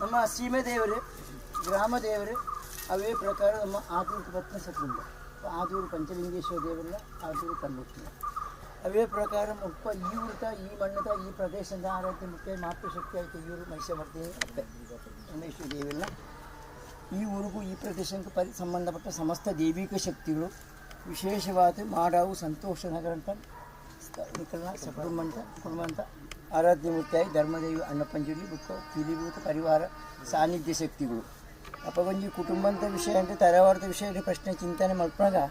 ನಮ್ಮ ಸೀಮೆ ದೇವರು ಗ್ರಾಮ ದೇವರು ಅವೇ ಪ್ರಕಾರ ನಮ್ಮ ಆದೂರು ಪತ್ನ ಸಕುಂಬ ಆದೂರು ಪಂಚಲಿಂಗೇಶ್ವರ ದೇವರಲ್ಲ ಆದೂರು ಕಲ್ಲುಕ್ಷಣ ಅವೇ ಪ್ರಕಾರ ಮುಪ್ಪ ಈ ಊರ್ತ ಈ ಮಣ್ಣದ ಈ ಪ್ರದೇಶದ ಆರಾಧ್ಯ ಮುಖ್ಯ ಮಾತೃಶಕ್ತಿ ಆಯ್ತು ಇವರು ಮಹಿಷಮರ್ದಿನಿ ಅಪ್ಪೆ ರಮೇಶ್ವರ ದೇವರಲ್ಲ ಈ ಊರಿಗೂ ಈ ಪ್ರದೇಶಕ್ಕೆ ಪರಿ ಸಂಬಂಧಪಟ್ಟ ಸಮಸ್ತ ದೈವಿಕ ಶಕ್ತಿಗಳು ವಿಶೇಷವಾದ ಮಾಡಾವು ಸಂತೋಷ ನಗರ ಅಂತ ನಿಖಲ್ನ ಸಕುಟುಂಬಂತ ಕುಟುಂಬಂತ ಆರಾಧ್ಯ ಮೂರ್ತಿಯಾಗಿ ಧರ್ಮದೇವಿ ಅಣ್ಣಪಂಜುಲಿ ಬುಕ್ಕ ಪಿಲಿಭೂತ ಪರಿವಾರ ಸಾನ್ನಿಧ್ಯ ಶಕ್ತಿಗಳು ಅಪ್ಪಗೊಂಜಿ ಕುಟುಂಬಂತ ವಿಷಯ ಅಂದರೆ ತರವಾರದ ವಿಷಯ ಪ್ರಶ್ನೆ ಚಿಂತನೆ ಮಾಡ್ಕೊಂಡಾಗ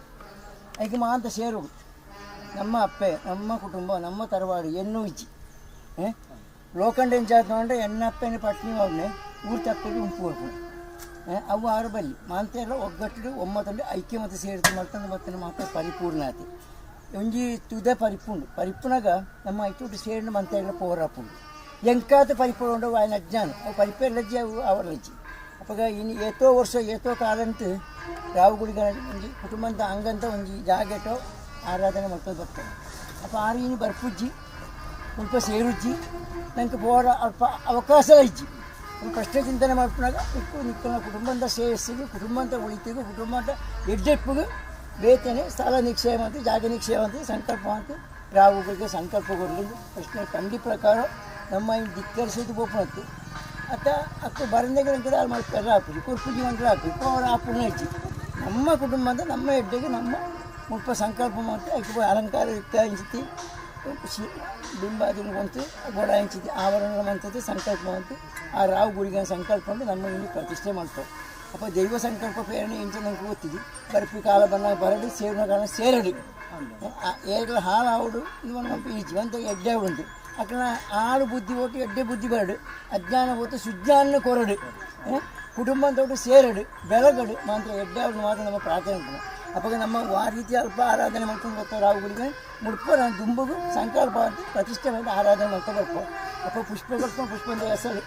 ಐಕೆ ಮಾಂತ ಸೇರು ನಮ್ಮ ಅಪ್ಪೆ ನಮ್ಮ ಕುಟುಂಬ ನಮ್ಮ ತರವಾಡು ಎನ್ನು ಇಜ್ಜಿ ಲೋಕಂಡ ಎಂಚಾತ್ ನೋಡ್ರೆ ಎಣ್ಣ ಅಪ್ಪೆನ ಪಟ್ನಿ ಹೋಗ್ನೆ ಊರು ತಪ್ಪೆಗೆ ಉಂಪು ಹೋಗ್ನೆ ಅವು ಆರು ಬಲ್ಲಿ ಮಾಂತೆಲ್ಲ ಒಗ್ಗಟ್ಟು ಒಮ್ಮತಲ್ಲಿ ಐಕ್ಯ ಮತ್ತು ಸೇರಿತು ಮರ್ತಂದು ಮತ್ತೆ ಮಾತ್ರ ಪರಿಪೂರ್ಣ ಆತಿ ಒಂಜಿ ತುದೆ ಪರಿಪುಂಡು ಪರಿಪುನಾಗ ನಮ್ಮ ಐತೋಟು ಸೇರಿನ ಮಂತೆಲ್ಲ ಪೋರಾಪುಂಡು ಎಂಕಾತ ಪರಿಪೂರ್ಣ ఆయన ಅಜ್ಞಾನ ಅವು ಪರಿಪೆ ಲಜ್ಜೆ ಅವು ಅವರ ಲಜ್ಜೆ ಅಪ್ಪಗ ಇನ್ನು ಏತೋ ವರ್ಷ ಏತೋ ಕಾಲಂತ ರಾವುಗುಡಿಗ ಒಂಜಿ ಕುಟುಂಬಂತ ಅಂಗಂತ ಒಂಜಿ ಜಾಗೆಟೋ ಆರಾಧನೆ ಮಾಡ್ಕೊಂಡು ಬರ್ತಾರೆ ಅಪ್ಪ ಆರು ಇನ್ನು ಬರ್ಪುಜ್ಜಿ ಸ್ವಲ್ಪ ಸೇರುಜ್ಜಿ ನಂಗೆ ಪೋರ ಅಲ್ಪ ಅವಕಾಶ ಇಜ್ಜಿ ಪ್ರಶ್ನೆ ಚಿಂತನೆ ಮಾಡ್ಕೊಂಡಾಗ ನಿಕ್ಕನ ಕುಟುಂಬದ ಶ್ರೇಯಸ್ಸಿಗೆ ಕುಟುಂಬಂತ ಉಳಿತಿಗೂ ಕುಟುಂಬದ ಎಡ್ಡೆಪ್ಪುಗೂ ಬೇತನೆ ಸ್ಥಳ ನಿಕ್ಷೇಮ ಅಂತ ಜಾಗ ನಿಕ್ಷೇಮ ಅಂತ ಸಂಕಲ್ಪ ಅಂತ ರಾವುಗಳಿಗೆ ಸಂಕಲ್ಪ ಕೊಡಲಿದ್ದು ಪ್ರಶ್ನೆ ಕಂಡಿ ಪ್ರಕಾರ ನಮ್ಮ ಈ ಧಿಕ್ಕರಿಸಿದ್ದು ಬೋಪನತ್ತು ಅತ್ತ ಅಕ್ಕ ಬರಂದೆಗಳ ಮಾಡ್ತಾರೆ ಹಾಕುದು ಕುರ್ಪುಜಿ ಮಂತ್ರ ಹಾಕಿ ಅವರ ಆಪುಣ ಹೆಚ್ಚಿ ನಮ್ಮ ಕುಟುಂಬದ ನಮ್ಮ ಎಡ್ಡೆಗೆ ನಮ್ಮ ಮುಲ್ಪ ಸಂಕಲ್ಪ ಮಾಡ್ತಾ ಅಲಂಕಾರ ಯುಕ್ತ ಇಂಚಿತಿ ಬಿಂಬಾದಿನ ಕೊಂತು ಗೋಡ ಇಂಚಿತಿ ಆವರಣ ಮಂತದ್ದು ಸಂಕಲ್ಪ ಅಂತ ಆ ರಾವು ಗುಡಿಗೆ ಸಂಕಲ್ಪ ಅಂದ್ರೆ ನಮ್ಮ ಇಲ್ಲಿ ಪ್ರತಿಷ್ಠೆ ಮಾಡ್ತಾರೆ. ಅಪ್ಪ ದೈವ ಸಂಕಲ್ಪ ಪ್ರೇರಣೆ ಇಂಚ ನಂಗೆ ಗೊತ್ತಿದ್ದು ಬರ್ಪಿ ಕಾಲ ಬಣ್ಣ ಬರಡಿ ಸೇರಿನ ಕಾಲ ಸೇರಡಿ ಏಗಳ ಹಾಳು ಆವಡು ಇದು ಈ ಜೀವಂತ ಎಡ್ಡೆ ಉಂಟು ಅಕ್ಕನ ಆಳು ಬುದ್ಧಿ ಹೋಟು ಎಡ್ಡೆ ಬುದ್ಧಿ ಬರಡು ಅಜ್ಞಾನ ಹೋತು ಸುಜ್ಞಾನ ಕೊರಡು ಕುಟುಂಬದೊಟ್ಟು ಸೇರಡು ಬೆಳಗಡು ಮಾತ್ರ ಎಡ್ಡೆ ಮಾತ್ರ ನಮ್ಮ ಪ್ರಾರ್ಥನೆ ಉಂಟು. ಅಪ್ಪ ನಮ್ಮ ಆ ರೀತಿ ಅಲ್ಪ ಆರಾಧನೆ ಮಾಡ್ಕೊಂಡು ಬರ್ತಾರೆ ರಾಹುಗಳಿಗೆ ಮುಡ್ಪರ ದುಂಬಗು ಸಂಕಲ್ಪ ಅಂತ ಪ್ರತಿಷ್ಠೆ ಮಾಡಿ ಆರಾಧನೆ ಮಾಡ್ತಾ ಬರ್ಪೋ. ಅಪ್ಪ ಪುಷ್ಪ ಕೊಡ್ಕೊಂಡು ಪುಷ್ಪದ ಹೆಸರು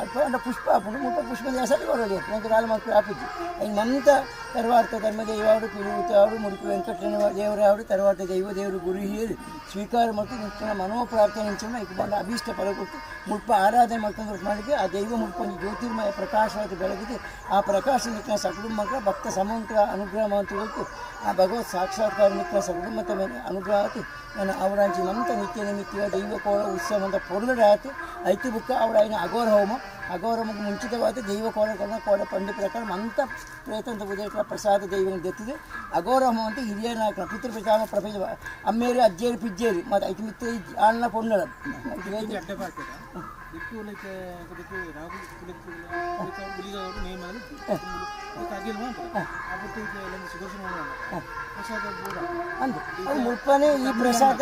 ಅಲ್ಪ ಅಂದ್ರೆ ಪುಷ್ಪ ಹಾಕೊಂಡು ಮುಲ್ಪ ಪುಷ್ಪದ ಹೆಸರು ಬರೋದು ನಂಗೆ ರಾಲು ಮಕ್ಕಳು ಹಾಪಿದ್ದು ಇನ್ನು ಮಂತ ತರ್ವಾರ್ಥ ಧರ್ಮದೇವರು ಪಿರುತ್ತಾವರು ಮುಡುಪು ವೆಂಕಟನ ದೇವರಾವರು ತರ್ವಾರ್ಥ ದೈವ ದೇವರು ಗುರು ಹಿರಿಯರು ಸ್ವೀಕಾರ ಮತ್ತು ನಿತ್ಯ ಮನೋಪ್ರಾರ್ಥನೆ ನಿಂಚನ್ನು ಇಟ್ಕೊಂಡು ಅಭೀಷ್ಟ ಫಲ ಕೊಟ್ಟು ಮುಲ್ಪ ಆರಾಧನೆ ಮಾಡ್ಕೊಂಡು ಮಾಡಿದ್ರೆ ಆ ದೈವ ಮುಲ್ಪ ಒಂದು ಜ್ಯೋತಿರ್ಮಯ ಪ್ರಕಾಶವಾಗಿ ಬೆಳಗಿದೆ. ಆ ಪ್ರಕಾಶ ನಿತ್ಯ ಸಕುಟುಂಬ ಭಕ್ತ ಸಮುದ್ರ ಅನುಗ್ರಹ ಮಾತು ಆ ಭಗವತ್ ಸಾಕ್ಷಾತ್ಕಾರ ನಿತ್ಯ ಸಕುಟುಂಬದ ಮೇಲೆ ಅನುಗ್ರಹ ಆತು. ನನ್ನ ಅವರಾಂಚಿ ಮಂತ ನಿತ್ಯ ನಿಮಿತ್ಯ ದೈವ ಕೋಳ ಉತ್ಸವ ಅಂತ ಪೊರುಗಡೆ ಆಯ್ತು. ಐತಿ ಬುಕ್ಕ ಅವರ ಐನ ಅಘೋರ ಹೋಮ ಅಘೋರ ಹೋಮಕ್ಕೆ ಮುಂಚಿತವಾದ ದೈವ ಕೋಲ ಕೋಲ ಕೋಲ ಪಂಡಿ ಪ್ರಕಾರ ಮಂತ ಪ್ರೇತಂತ ಪೂಜೆ ಪ್ರಸಾದ ದೈವ ದೆತ್ತಿದೆ. ಅಘೋರ ಹೋಮ ಅಂತ ಹಿರಿಯ ನಾಯಕನ ಪಿತೃ ಪಿತಾಮ ಪ್ರಪಂಚ ಅಮ್ಮೇರು ಅಜ್ಜೇರು ಪಿಜ್ಜೇರು ಮತ್ತು ಐತಿ ಮಿತ್ರ ಆಳ್ನ ಪೊನ್ನಳ ಅಂದು ಮುಲ್ಪನೆ ಈ ಪ್ರಸಾದ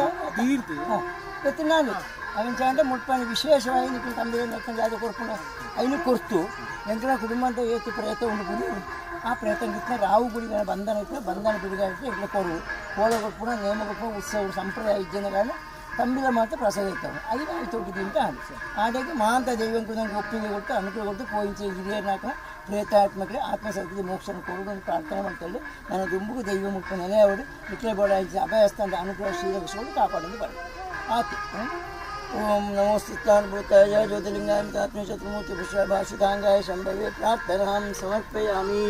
ನಾನು ಅವನ ಚಾಂಡ ಮುಲ್ಪನೆ ವಿಶೇಷವಾಗಿ ನಿಖಿಲ್ ತಂದೆ ಜಾಗ ಕೊಡ್ಕೊಂಡು ಐನು ಕೊರ್ತು ಎಂಕನ ಕುಟುಂಬ ಅಂತ ಏತು ಪ್ರೇತ ಉಂಡು ಗುಡಿ ಆ ಪ್ರೇತ ಗಿತ್ತ ರಾವು ಗುಡಿಗಳ ಬಂಧನ ಇತ್ತು ಬಂಧನ ಬಿಡುಗಾಯಿತು ಇಟ್ಲ ಕೊರು ಕೋಲ ಕೊಡ್ಪುಣ ನೇಮ ಕೊಡ್ಪುಣ ಉತ್ಸವ ಸಂಪ್ರದಾಯ ಇಜ್ಜನ ಕಾರಣ ತಂಬಿಲ ಮಾತ್ರ ಪ್ರಸಾದ ಇರ್ತಾವೆ ಐದು ಆಯ್ತು ಅಂತ ಹಾಗಾಗಿ ಮಹಾಂತ ದೈವಂಕು ನಂಗೆ ಒಪ್ಪಿಗೆ ಕೊಟ್ಟು ಅನುಕೂಲ ಕೊಟ್ಟು ಪೋಯಿಂಚೆ ಹಿರಿಯರ್ನಾಕ ಪ್ರೇತಾತ್ಮಕ್ಕೆ ಆತ್ಮಸರ್ಗದ ಮೋಕ್ಷನ ಕೊಡು ಅಂತ ಪ್ರಾರ್ಥನೆ ಮಾಡ್ತಾಳೆ. ನನ್ನ ದುಂಬುಗು ದೈವ ಮುಖ ನೆಲೆಯವರು ನಿಖಿಲ ಅಭಯಸ್ಥಾನದ ಅನುಗ್ರಹ ಶ್ರೀರಕ್ಷಿಸಲು ಕಾಪಾಡಲು ಬರ ಆತು. ಓಂ ನಮೋ ಸ್ಥಿತಾನ್ ಭೂತಾಯ ಜ್ಯೋತಿರ್ಲಿಂಗಾಯ ಆತ್ಮಶತ್ರುಮೂರ್ತಿ ಪುಷ್ಪ ಭಾಷಿತಾಂಗಾಯ ಶಂಭವೇ ಪ್ರಾರ್ಥನಾಂ ಸಮರ್ಪಯಾಮಿ.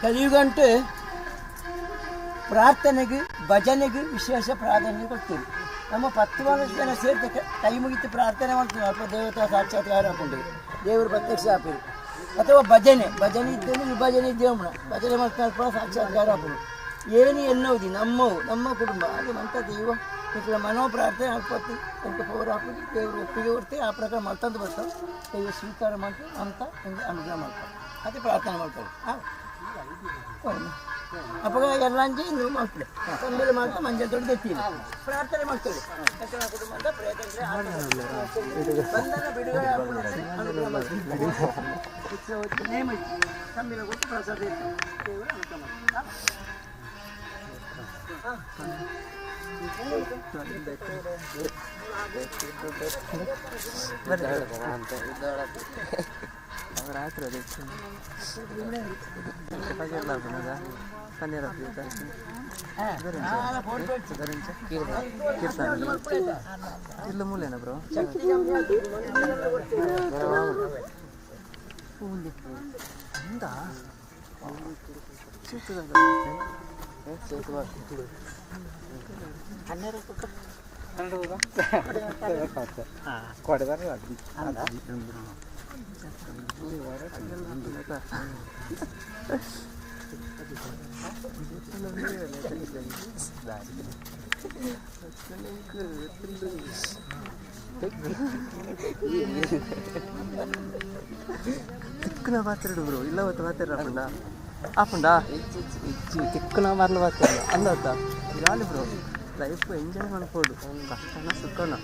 ಕಲಿಯುಗಂಟು ಪ್ರಾರ್ಥನೆಗೆ ಭಜನೆಗೆ ವಿಶೇಷ ಪ್ರಾಧಾನ್ಯ ಕೊಡ್ತೀವಿ. ನಮ್ಮ 10 ವರ್ಷ ಜನ ಸೇರಿದ ಕೈ ಮುಗಿತು ಪ್ರಾರ್ಥನೆ ಮಾಡ್ತೀವಿ. ಅಲ್ಪ ದೇವತಾ ಸಾಕ್ಷಾತ್ಕಾರ ಹಾಕೊಂಡಿವಿ ದೇವರು ಪ್ರತ್ಯಕ್ಷ ಹಾಕಿವಿ. ಅಥವಾ ಭಜನೆ ಭಜನೆ ಇದ್ದೇನೆ ವಿಭಜನೆ ಇದ್ದೇವೆ ಭಜನೆ ಮಾಡ್ತಾ ಸಾಕ್ಷಾತ್ಕಾರ ಹಾಕೊಂಡು ಏನು ಎನ್ನುವುದು ನಮ್ಮವು ನಮ್ಮ ಕುಟುಂಬ ಹಾಗೆ ಮಂತ ದೈವ ಇತರ ಮನೋಪ್ರಾರ್ಥನೆ ಅಲ್ಪತ್ತು ಎಂಟು ಪವರ್ ಹಾಕೋದು ದೇವರು ಒಪ್ಪಿಗೆ ಕೊಡ್ತೀವಿ. ಆ ಪ್ರಕಾರ ಮಾಡ್ತಂದು ಬರ್ತಾರೆ ದೈವ ಸ್ವೀಕಾರ ಮಾಡ್ತೀವಿ ಅಂತ ಒಂದು ಅನುಗ್ರಹ ಮಾಡ್ತಾರೆ ಅದೇ ಪ್ರಾರ್ಥನೆ ಮಾಡ್ತಾರೆ. ಹಾಂ ಅಪ್ಪ ಎಲ್ಲಂಜಿ ನೀವು ಮಾಡ್ತಾರೆ ತಂಬಿಲು ಮಾಡ್ತಾ ಮಂಜಲ್ ದೊಡ್ಡ ಎತ್ತೀವಿ ಪ್ರಾರ್ಥನೆ ಮಾಡ್ತೇವೆ. ಕುಟುಂಬದ ಬಂಧನ ಬಿಡುಗಡೆ ಅನುಗ್ರಹ ಮಾಡ್ತೀವಿ. ಉತ್ಸವಕ್ಕೆ ನೇಮ ತಂಬಿಲ ಕೊಟ್ಟು ಪ್ರಸಾದ ಇರ್ತಾರೆ ದೇವರು ಅನುಗ್ರಹ ಮಾಡ್ತಾರೆ. ಇಲ್ಲ ಮೂಲೇನ ಬ್ರೋ ತಿಕ್ಕನ ಪಾತ್ರ ಬ್ರೋ ಇಲ್ಲ ಹೊತ್ತು ಪಾತ್ರ ಹಾಕೊಂಡ ಹಾಕೊಂಡ ತಿಕ್ಕನ ಮಾರ್ಲ ಪಾತ್ರ ಅಂದ ಜಾಲಿ ಬ್ರೋ ಲೈಫ್ ಎಂಜಾಯ್ ಮಾಡ್ಬೋದು. ಕಷ್ಟನ ಸುಖನ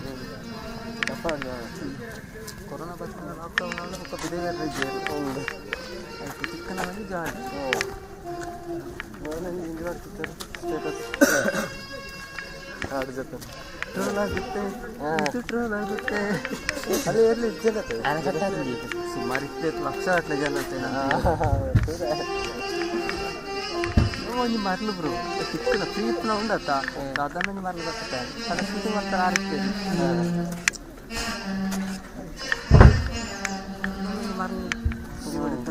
ಕೊರೋನಾ ಬರ್ತಾನೆ ಲಾಕ್ಡೌನ್ ಸ್ವಲ್ಪ ಬಿಡುಗಡೆ ಆಯ್ತು ಚಿಕ್ಕನ ಬಂದು ಜಾಲಿ ಸ್ಟೇಟಸ್ ಟ್ರೋಲ್ ಆಗುತ್ತೆ ಟ್ರೋಲ್ ಆಗುತ್ತೆ ಅಲ್ಲಿ ಎಲ್ಲಿ ಜನ ಸುಮಾರು 20 ಲಕ್ಷ ಅಟ್ಲೆ ಜನ ಒಂಜಿ ಮರ್ಲು ಬ್ರೋ ಚಿಕ್ಕನ ಪ್ರೀತಿನ ಉಂಡತ್ತ ಅದನ್ನ ಮರ್ಲು ಬರ್ತದೆ ಸಣ್ಣ ಶೂಟಿಂಗ್ ಮಾಡ್ತಾರೆ ಆ ರೀತಿ ಮರ್ಲು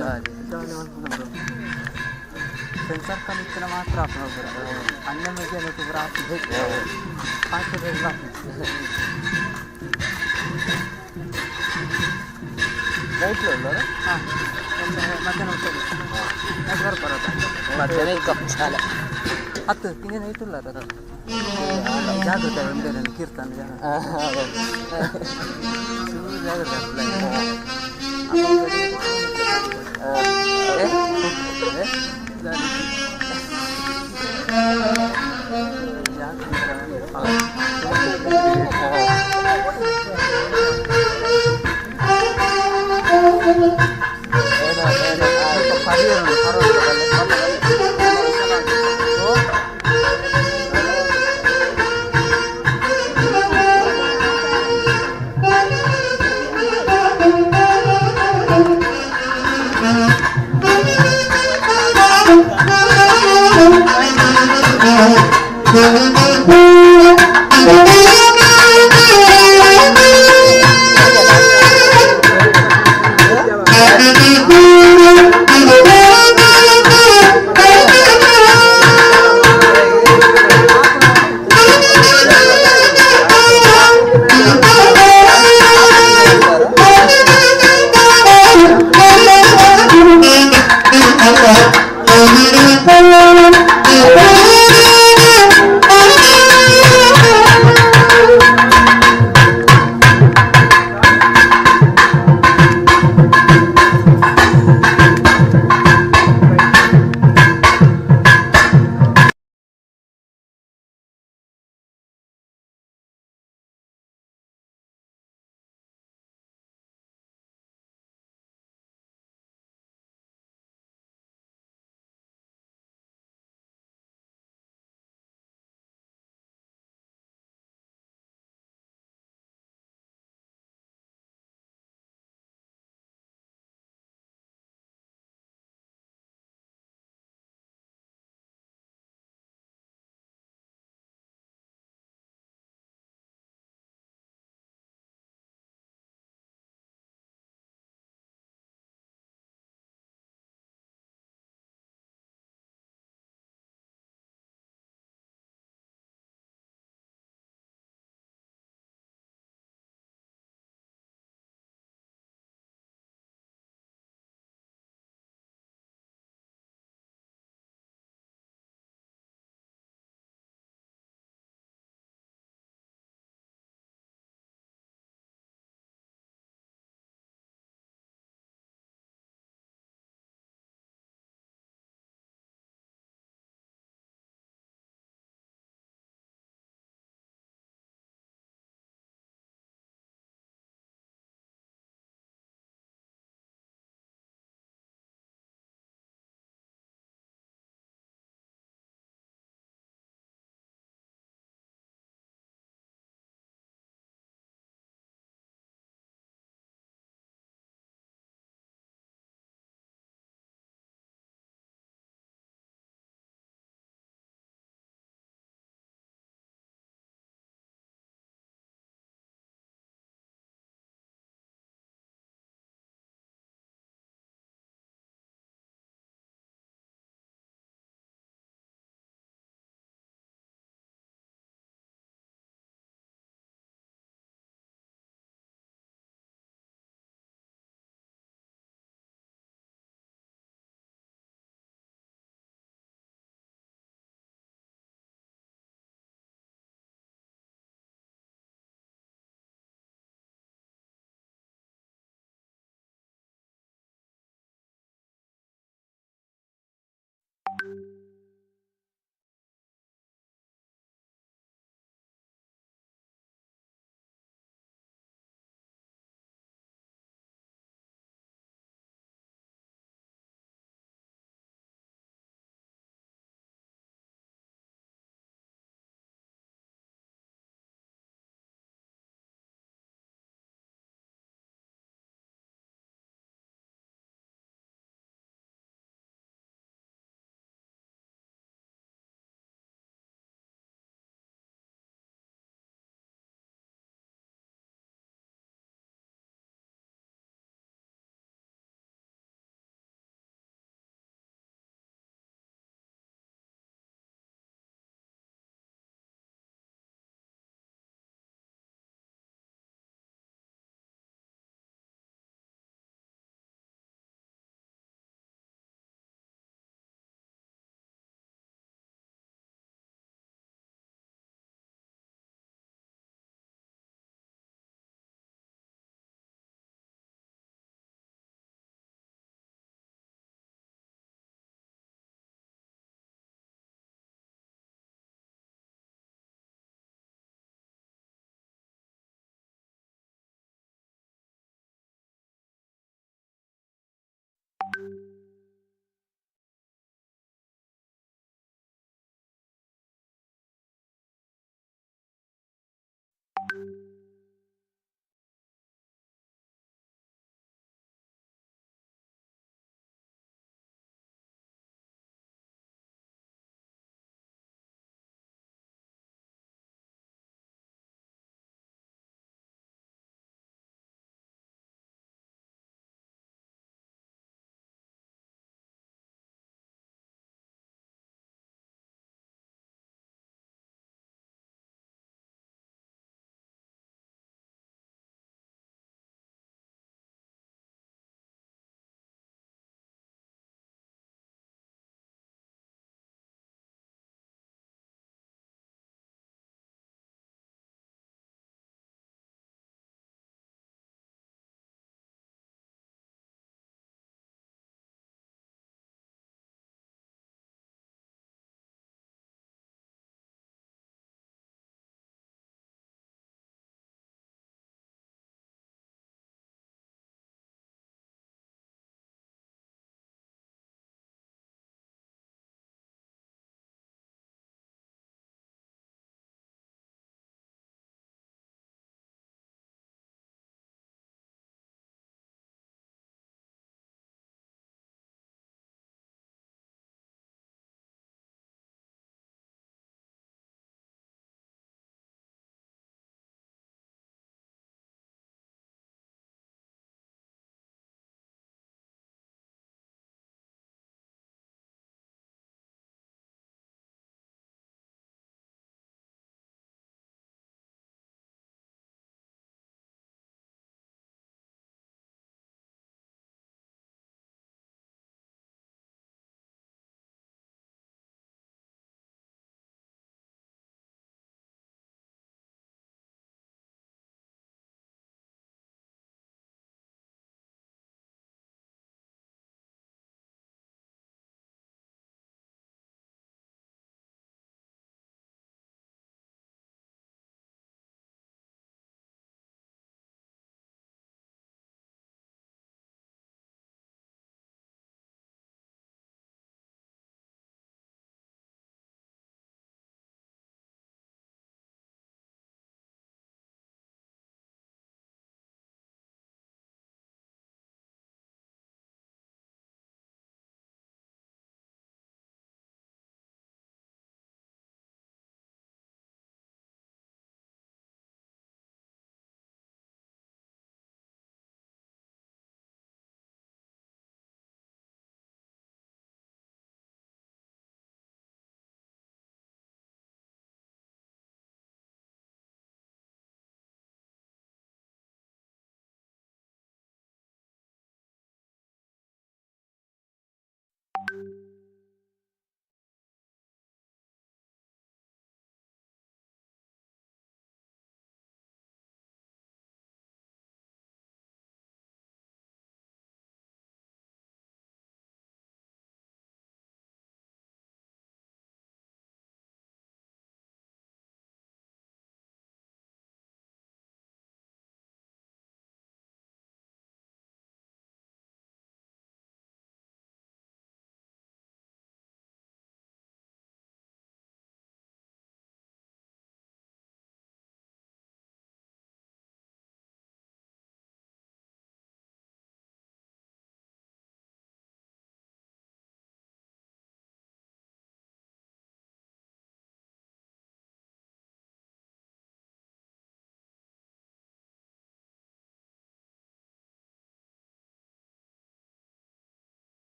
ಜಾಲಿ ಮಾಡ್ಕೊಂಡು ಬ್ರೋ ಫ್ರೆಂಡ್ ಸರ್ಕಲ್ ಇತ್ತಿನ ಮಾತ್ರ ಹಾಕೊಂಡು ಬ್ರೋ ಅನ್ನ ಮೇಲೆ ಬ್ರೋ ಹಾಕಿ ಹಾಕಿದ್ರೆ ನೈಟ್ ಹಾಂ ಮಧ್ಯಾಹ್ನ ನೈಟ್ ಬರೋದ ಮಧ್ಯಾಹ್ನ ಹತ್ತು ಇನ್ನೇನು ನೈಟ್ ಇಲ್ಲ ಅದು ಜಾಗೃತ ಒಂದೇ ಕೀರ್ತನ ಜನ ಜಾಗೃತ ಜಾಗೃತ. Thank you.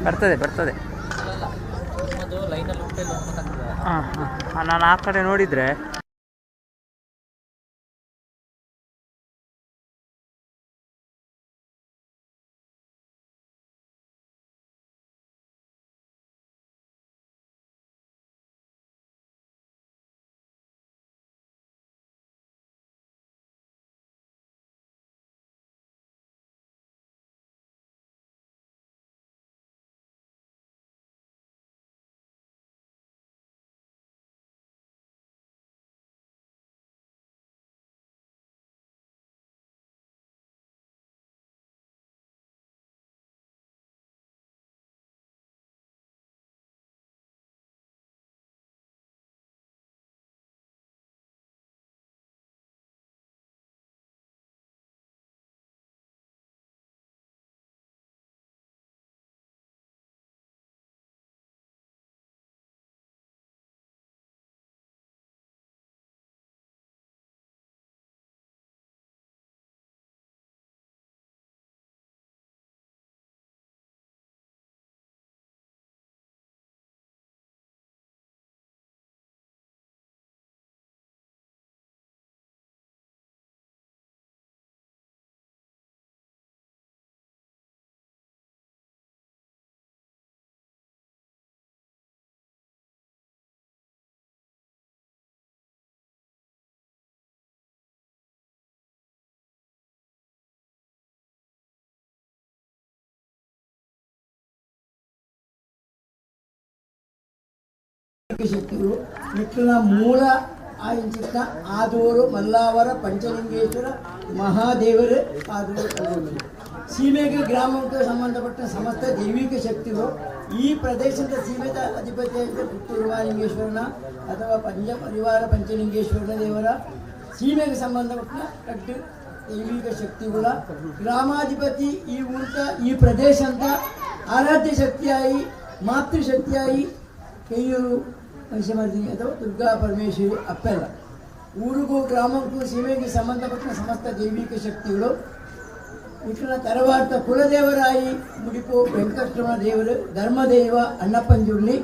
ಬರ್ತದೆ ಬರ್ತದೆ. ಹಾಂ ಹಾಂ, ನಾನು ಆ ಕಡೆ ನೋಡಿದರೆ ಶಕ್ತಿಗಳು ನಿಕ್ಕಲ ಮೂಲ ಆಯಿಂಚಿತ್ತ ಆದೂರು ಮಲ್ಲಾವರ ಪಂಚಲಿಂಗೇಶ್ವರ ಮಹಾದೇವರು ಆದೂರು ಕಲ್ಲೂರು ಸೀಮೆಗೆ ಗ್ರಾಮಕ್ಕೆ ಸಂಬಂಧಪಟ್ಟ ಸಮಸ್ತ ದೈವಿಕ ಶಕ್ತಿಗಳು ಈ ಪ್ರದೇಶದ ಸೀಮೆದ ಅಧಿಪತಿಯಾಗಿದ್ದ ಪುತ್ತೂರು ಮಹಾಲಿಂಗೇಶ್ವರನ ಅಥವಾ ಪಂಚ ಪರಿವಾರ ಪಂಚಲಿಂಗೇಶ್ವರನ ದೇವರ ಸೀಮೆಗೆ ಸಂಬಂಧಪಟ್ಟ ಕಟ್ಟು ದೈವಿಕ ಶಕ್ತಿಗಳ ಗ್ರಾಮಾಧಿಪತಿ ಈ ಊಟ ಈ ಪ್ರದೇಶ ಅಂತ ಆರಾಧ್ಯ ಶಕ್ತಿಯಾಗಿ ಮಾತೃಶಕ್ತಿಯಾಗಿ ಕೈಯೂರು ಮಹಿಷಮರ್ದಿನಿ ಅಥವಾ ದುರ್ಗಾ ಪರಮೇಶ್ವರಿ ಅಪ್ಪೆಲ್ಲ ಊರಿಗೂ ಗ್ರಾಮಕ್ಕೂ ಸೀಮೆಗೆ ಸಂಬಂಧಪಟ್ಟ ಸಮಸ್ತ ದೈವಿಕ ಶಕ್ತಿಗಳು ವಿಠಲ ತರವಾರ್ಥ ಕುಲದೇವರಾಯಿ ಮುಡಿಪು ವೆಂಕಟರಮಣ ದೇವರು ಧರ್ಮದೇವ ಅಣ್ಣಪ್ಪಂಜುರ್ಲಿ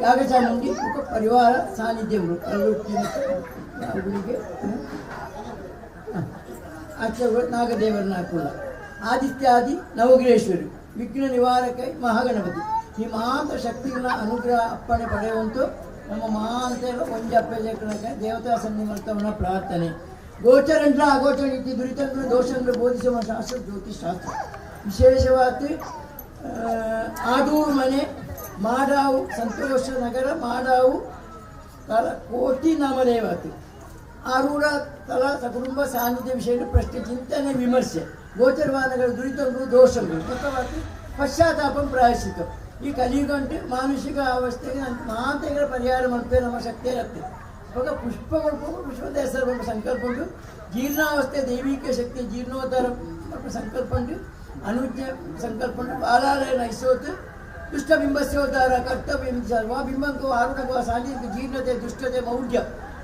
ಯಾಗಚಾಮುಂಡಿ ಉಪ ಪರಿವಾರ ಸಾನ್ನಿಧ್ಯಗಳು ಕಲ್ಲುಟ್ಟಿಗೆ ಆಚೆ ನಾಗದೇವರನ್ನ ಹಾಕುಲ್ಲ ಆದಿತ್ಯಾದಿ ನವಗ್ರಹೇಶ್ವರಿ ವಿಘ್ನ ನಿವಾರಕ ಮಹಾಗಣಪತಿ ಈ ಮಹಾಂತ ಶಕ್ತಿಗಳ ಅನುಗ್ರಹ ಅಪ್ಪಣೆ ಪಡೆಯುವಂತೂ ನಮ್ಮ ಮಹಾಂತ ಒಂಜಪ್ಪೆ ದೇವತಾ ಸನ್ನಿಮರ್ತವನ ಪ್ರಾರ್ಥನೆ. ಗೋಚರಂದ್ರ ಅಗೋಚರ ಇತಿ ದುರಿತಂದ್ರ ದೋಷಂದ್ರ ಬೋಧಿಸುವ ಶಾಸ್ತ್ರ ಜ್ಯೋತಿಷಾಸ್ತ್ರ. ವಿಶೇಷವಾಗಿ ಆದೂರು ಮನೆ ಮಾಡಾವು ಸಂತೋಷ ನಗರ ಮಾಡಾವು ತಲ ಕೋಟಿ ನಾಮದೇವತಿ ಆರೂಢ ತಲ ಸಕುಟುಂಬ ಸಾನ್ನಿಧ್ಯ ವಿಷಯ ಪ್ರಶ್ನೆ ಚಿಂತನೆ ವಿಮರ್ಶೆ ಗೋಚರವಾನಗಳ ದುರಿತಂಗಳು ದೋಷಗಳು ಮತ್ತು ಪಶ್ಚಾತ್ತಾಪಂ ಪ್ರಾಯಶ್ಚಿತ. ಈ ಕಲಿಯುಗಂಟು ಮಾನಸಿಕ ಅವಸ್ಥೆಗೆ ಮಾತೆಗಳ ಪರಿಹಾರ ಮಾಡ್ತೇವೆ ನಮ್ಮ ಶಕ್ತಿ ಇರುತ್ತೆ. ಅವಾಗ ಪುಷ್ಪಗಳು ಪುಷ್ಪದ ಹೆಸರು ಸಂಕಲ್ಪ ಉಂಟು. ಜೀರ್ಣಾವಸ್ಥೆ ದೈವಿಕ ಶಕ್ತಿ ಜೀರ್ಣೋದ್ಧಾರ ಸಂಕಲ್ಪ ಉಂಟು. ಅನುಜ್ಞೆ ಸಂಕಲ್ಪ ಉಂಟು. ಬಾಲಾಲಯ ನೈಸೋತು ದುಷ್ಟಬಿಂಬಸ್ಯೋದ್ಧಾರ ಕರ್ತವ್ಯ ಬಿಂಬಂಕು ಆರುಣಗುವ ಸಾಂಜಿಕ ಜೀರ್ಣತೆ ದುಷ್ಟತೆ ಮೌಢ್ಯ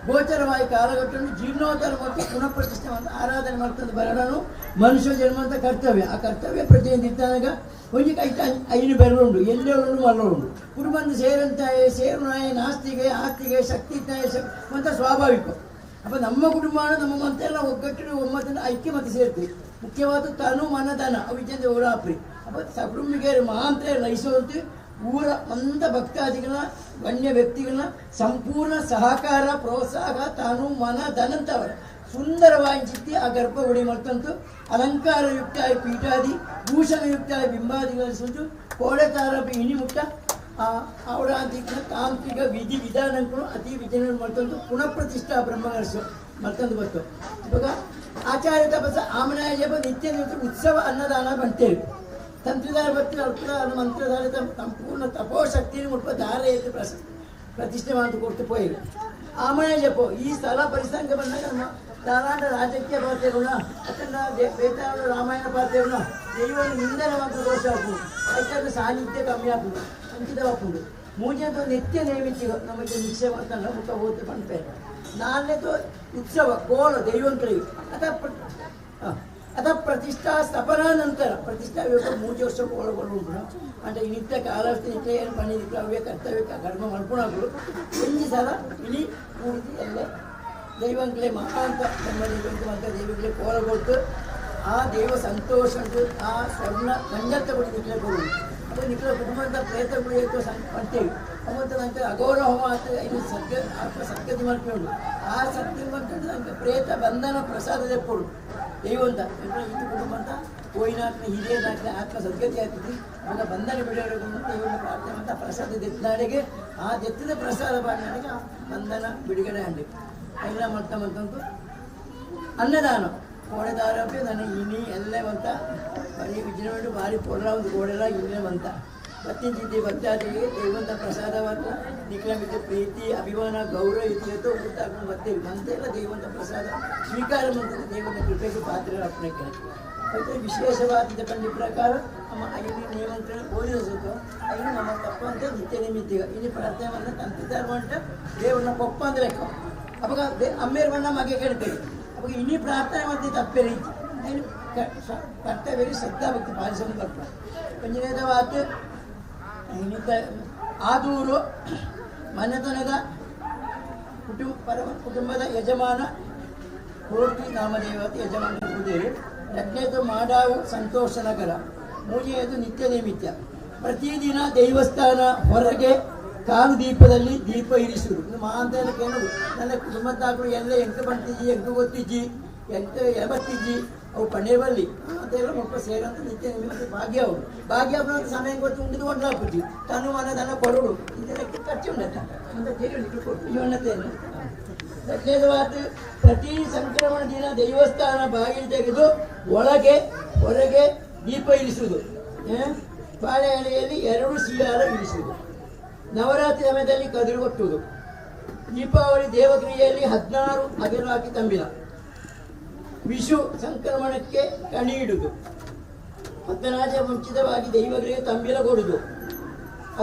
ಗೋಚರವಾಗಿ ಕಾಲಘಟ್ಟನ್ನು ಜೀರ್ಣೋದ್ಧಾರ ಮತ್ತು ಪುನಃ ಪ್ರತಿಷ್ಠೆ ಆರಾಧನೆ ಮಾಡ್ತಂದು ಬರಡನು ಮನುಷ್ಯ ಜನ್ಮಂತ ಕರ್ತವ್ಯ. ಆ ಕರ್ತವ್ಯ ಪ್ರತಿನಿಧಿತ್ತಾಗ ಒಂಜಿ ಕೈಟ ಐನು ಬೆರಳುಂಡು ಎಲ್ಲೆಳುಂಡು ಮಲ್ಲುಂಡು ಕುಟುಂಬ ಸೇರಂತಾಯೆ ಸೇರುನಾಯ ನಾಸ್ತಿಗೆ ಆಸ್ತಿಗೆ ಶಕ್ತಿ ತಾಯ ಅಂತ ಸ್ವಾಭಾವಿಕ. ಅಪ್ಪ ನಮ್ಮ ಕುಟುಂಬ ನಮ್ಮ ಮಂತೆಲ್ಲ ಒಗ್ಗಟ್ಟು ಒಮ್ಮತನ್ನು ಐಕ್ಯ ಮತ್ತೆ ಸೇರ್ತೀವಿ. ಮುಖ್ಯವಾದ ತನು ಮನ ಧನ ಅವಿಚಂದ ಓಡಾಪ್ರಿ. ಅಪ್ಪ ಸಕುಟುಂಬಿಗೆ ಮಹಾಂತ ಲಯಿಸುವಂತೆ ಊರ ಮಂದ ಭಕ್ತಾದಿಗಳ ಗಣ್ಯ ವ್ಯಕ್ತಿಗಳ ಸಂಪೂರ್ಣ ಸಹಕಾರ ಪ್ರೋತ್ಸಾಹ ತಾನು ಮನ ಧನಂತವರ ಸುಂದರವಾಗಿ ಚಿತ್ತಿ ಆ ಗರ್ಭಗುಡಿ ಮತ್ತಂತು ಅಲಂಕಾರಯುಕ್ತ ಪೀಠಾದಿ ಭೂಷಣಯುಕ್ತ ಬಿಂಬಾದಿಗಳಿಸುವುದು ಕೋಡೆತಾರ ಇಣಿ ಮುಟ್ಟ ಆ ಔರಾಂತಿಕ ತಾಂತ್ರಿಕ ವಿಧಿ ವಿಧಾನಗಳು ಅತಿ ವಿಜಯ ಮತ್ತೊಂದು ಪುನಃ ಪ್ರತಿಷ್ಠಾ ಬ್ರಹ್ಮಗರ್ಸು ಮತ್ತೊಂದು ಗೊತ್ತು. ಇವಾಗ ಆಚಾರ್ಯ ತಪಸ್ಸ ಆಮನಾಯ ಜಪ ನಿತ್ಯ ಉತ್ಸವ ಅನ್ನದಾನ ಬಂತೇವೆ. ತಂತ್ರಿದಾರ ಭಕ್ತಿ ಅಲ್ಪದಾರ ಮಂತ್ರಧಾರ ಸಂಪೂರ್ಣ ತಪೋಶಕ್ತಿಯನ್ನು ಮುಟ್ಪ ಧಾರೆಯಲ್ಲಿ ಪ್ರತಿಷ್ಠೆ ಮಾಡಿ ಕೊಡ್ತು ಪೋಯಿರು. ಆಮನಾಯ ಜಪ ಈ ಸ್ಥಳ ಪರಿಸಂಗ ಬಂದಾಗ ನಮ್ಮ ಧಾರಾಂಡ ರಾಜಕೀಯ ಪಾತ್ರೆಗಳ ಅಥವಾ ಬೇತಾಳ ರಾಮಾಯಣ ಪಾತ್ರೆಗಳ ದೈವನ ನಿಂದನೆ ಮಾತ್ರ ದೋಷ ಹಾಕುವುದು ಯಾಕಂದ್ರೆ ಸಾನ್ನಿಧ್ಯ ಕಮ್ಮಿ ಹಾಕುದು ಅಂಕಿತವಾಗುವುದು. ಮೂಜೆದು ನಿತ್ಯ ನೈವೇದ್ಯ ನಮಗೆ ನಿಶ್ಚಯ ಮಾಡ್ತಾನೆ ಮುಖ ಹೋದ ಪಂಪೆ. ನಾಲ್ಕನೇದು ಉತ್ಸವ ಕೋಲ ದೈವಂತರಿಗೆ ಅಥವಾ ಪ್ರತಿಷ್ಠಾ ಸ್ಥಾಪನಾ ನಂತರ ಪ್ರತಿಷ್ಠಾ ಮೂಜೆ ವರ್ಷ ಕೋಲಗಳು ಅಂದರೆ ನಿತ್ಯ ಕಾಲಸ್ಥ ನಿತ್ಯ ಏನು ಪಣಿದಿಕ್ಕೆ ಅವೇ ಕರ್ತವ್ಯ ಕರ್ಮ ಮಾಡ್ಕೊಳಗಳು ಒಂಜಿ ಸಲ ಇಡೀ ಪೂರ್ತಿ ಎಲ್ಲ ದೈವಂಗಳೇ ಮಹಾಂತ ನಮ್ಮ ದೈವಂತ ಅಂತ ದೈವಗಳೇ ಕೋಲ ಕೊಟ್ಟು ಆ ದೈವ ಸಂತೋಷ ಆ ಸ್ವರ್ಣ ಮಂಜತ್ತ ಗುಡಿ ನಿಖಲ ಕೊಡುವುದು ಅಥವಾ ನಿಖಲ ಕುಟುಂಬದ ಪ್ರೇತ ಗುಡಿ ಮಾಡ್ತೇವೆ. ಅವತ್ತು ನಂತರ ಅಘೋರ ಹೋಮ ಆಗ್ತದೆ ಇದು ಸದ್ಗ ಆತ್ಮ ಸದ್ಗತಿ ಮಾಡ್ಕೊಂಡು ಆ ಸದ್ಗತಿ ಮಾಡ್ಕೊಂಡು ನಂಗೆ ಪ್ರೇತ ಬಂಧನ ಪ್ರಸಾದ ತೆಕ್ಕೊಡು ದೈವಂತ ಇದು ಕುಟುಂಬ ಅಂತ ಕೋಯಿನಾತ್ಮ ಹಿರಿಯನಾಗ್ತದೆ ಆತ್ಮ ಸದ್ಗತಿ ಆಗ್ತದೆ. ಆಗ ಬಂಧನ ಬಿಡಬೇಕು ಅಂತ ದೈವನ ಪ್ರಾರ್ಥನೆ ಅಂತ ಪ್ರಸಾದ ದೆತ್ತಿನಾಡಿಗೆ ಆ ದೆತ್ತಿದ ಪ್ರಸಾದ ಮಾಡಿನಾಡಿಗೆ ಆ ಬಂಧನ ಬಿಡುಗಡೆ ಅಂಡಿ ಎಲ್ಲ ಮಾಡ್ತಾ ಬಂತಂತು ಅನ್ನದಾನ ಕೋಡೆದಾರಪಿ ನನ್ನ ಇನಿ ಎಲ್ಲ ಬಂತ ಬರೀ ವಿಜೃಂಭಣೆ ಭಾರಿ ಪೊರ್ಲ ಒಂದು ಗೋಡೆಲ್ಲ ಇನ್ನೇ ಬಂತ ಬತ್ತಿಂಚಿದ್ದಿ ಭಕ್ತಾದಿಗೆ ದೈವಂತ ಪ್ರಸಾದವನ್ನು ನಿಖಲ ಪ್ರೀತಿ ಅಭಿಮಾನ ಗೌರವ ಇತ್ತು ಊಟ ಹಾಕೊಂಡು ಬರ್ತೀವಿ ಮಂತೆಲ್ಲ ದೈವಂತ ಪ್ರಸಾದ ಸ್ವೀಕಾರ ಮಾಡ್ತದೆ ದೇವನ ಕೃಪೆಗೆ ಪಾತ್ರರಾಗ್ತದೆ. ಮತ್ತು ವಿಶೇಷವಾದ ಪಂಡಿ ಪ್ರಕಾರ ನಮ್ಮ ಐದು ನಿಯಮಂತ್ರಣ ಬೋಧಿಸುತ್ತೋ ಐದು ನಮ್ಮ ತಪ್ಪಂತೆ ನಿತ್ಯ ನಿಮಿತ್ತಿಗ ಇನ್ನು ಪ್ರಾರ್ಥನೆ ಬಂದ ತಂತಿದ್ದಾರೆ ಅಂತ ದೇವರನ್ನ ಕೊಪ್ಪ ಅಂದ್ರೆ ಅವಾಗ ಅಮ್ಮೇರ್ ಬಣ್ಣ ಮಗೆ ಕೇಳ್ತೇವೆ. ಅವಾಗ ಇನ್ನೀ ಪ್ರಾರ್ಥನೆ ಮಾಡ್ತೀವಿ ತಪ್ಪೇ ರೀತಿ ಐನು ಕರ್ತವ್ಯ ಶ್ರದ್ಧಾ ಭಕ್ತಿ ಪಾಲಿಸೋದು ಬರ್ತಾರೆ. ಒಂದನೇದ ಮಾತು ಇನ್ನಿದ್ದ ಆದೂರು ಮನೆತನದ ಕುಟುಂಬದ ಯಜಮಾನ ಕೋಟಿ ನಾಮದೇವತೆ ಯಜಮಾನ ಪೂಜೆಯು. ಎರಡನೇದು ಮಾಡಾವು ಸಂತೋಷ ನಗರ. ಮೂರನೇದು ನಿತ್ಯ ನೈಮಿತ್ಯ ಪ್ರತಿದಿನ ದೇವಸ್ಥಾನ ಹೊರಗೆ ಕಾಲು ದೀಪದಲ್ಲಿ ದೀಪ ಇರಿಸುವುದು. ಮಹಾಂತ ಕೇಳು ನನ್ನ ಕುಟುಂಬದಾಗಲು ಎಲ್ಲ ಎಂಟು ಬಂತಿಜ್ಜಿ ಎಂಟು ಗೊತ್ತಿಜ್ಜಿ ಎಂಟು ಎಬತ್ತಿಜ್ಜಿ ಅವು ಪಣ್ಣೆ ಬಲ್ಲಿ ಅಂತೆಲ್ಲ ಮುಲ್ಪ ಸೇರಂತ ನಿತ್ಯ ನಿಮಿತ್ತ ಭಾಗ್ಯ ಅವರು ಭಾಗ್ಯ ಸಮಯ ಗೊತ್ತು ಉಂಡಿದು ಒಂಡ್ಲಾಪುಜಿ ತನು ಮನ ದನ ಕೊರಡು ಇದಕ್ಕೆ ಖರ್ಚು ಉಂಡತ್ತ ಅಂತ ತೆರಿಯುಂಡು ಕೊಟ್ಟು ಎರಡನೇದು ಮಾತು, ಪ್ರತಿ ಸಂಕ್ರಮಣ ದಿನ ದೇವಸ್ಥಾನ ಬಾಗಿಲು ತೆಗೆದು ಒಳಗೆ ಹೊರಗೆ ದೀಪ ಇರಿಸುವುದು. ಬಾಳೆ ಎಲೆಯಲ್ಲಿ 2 ಸಿಯಾರ ಇರಿಸುವುದು. ನವರಾತ್ರಿ ಸಮಯದಲ್ಲಿ ಕದಿರು ಕೊಟ್ಟುವುದು. ದೀಪಾವಳಿ ದೇವಕ್ರಿಯೆಯಲ್ಲಿ 16 ಅಗೆಲು ಹಾಕಿ ತಂಬಿಲ. ವಿಷು ಸಂಕ್ರಮಣಕ್ಕೆ ಕಣಿ ಇಡುವುದು. ಪದ್ಮನಾಜ ಮುಂಚಿತವಾಗಿ ದೈವಗಳಿಗೆ ತಂಬಿಲ ಕೊಡುವುದು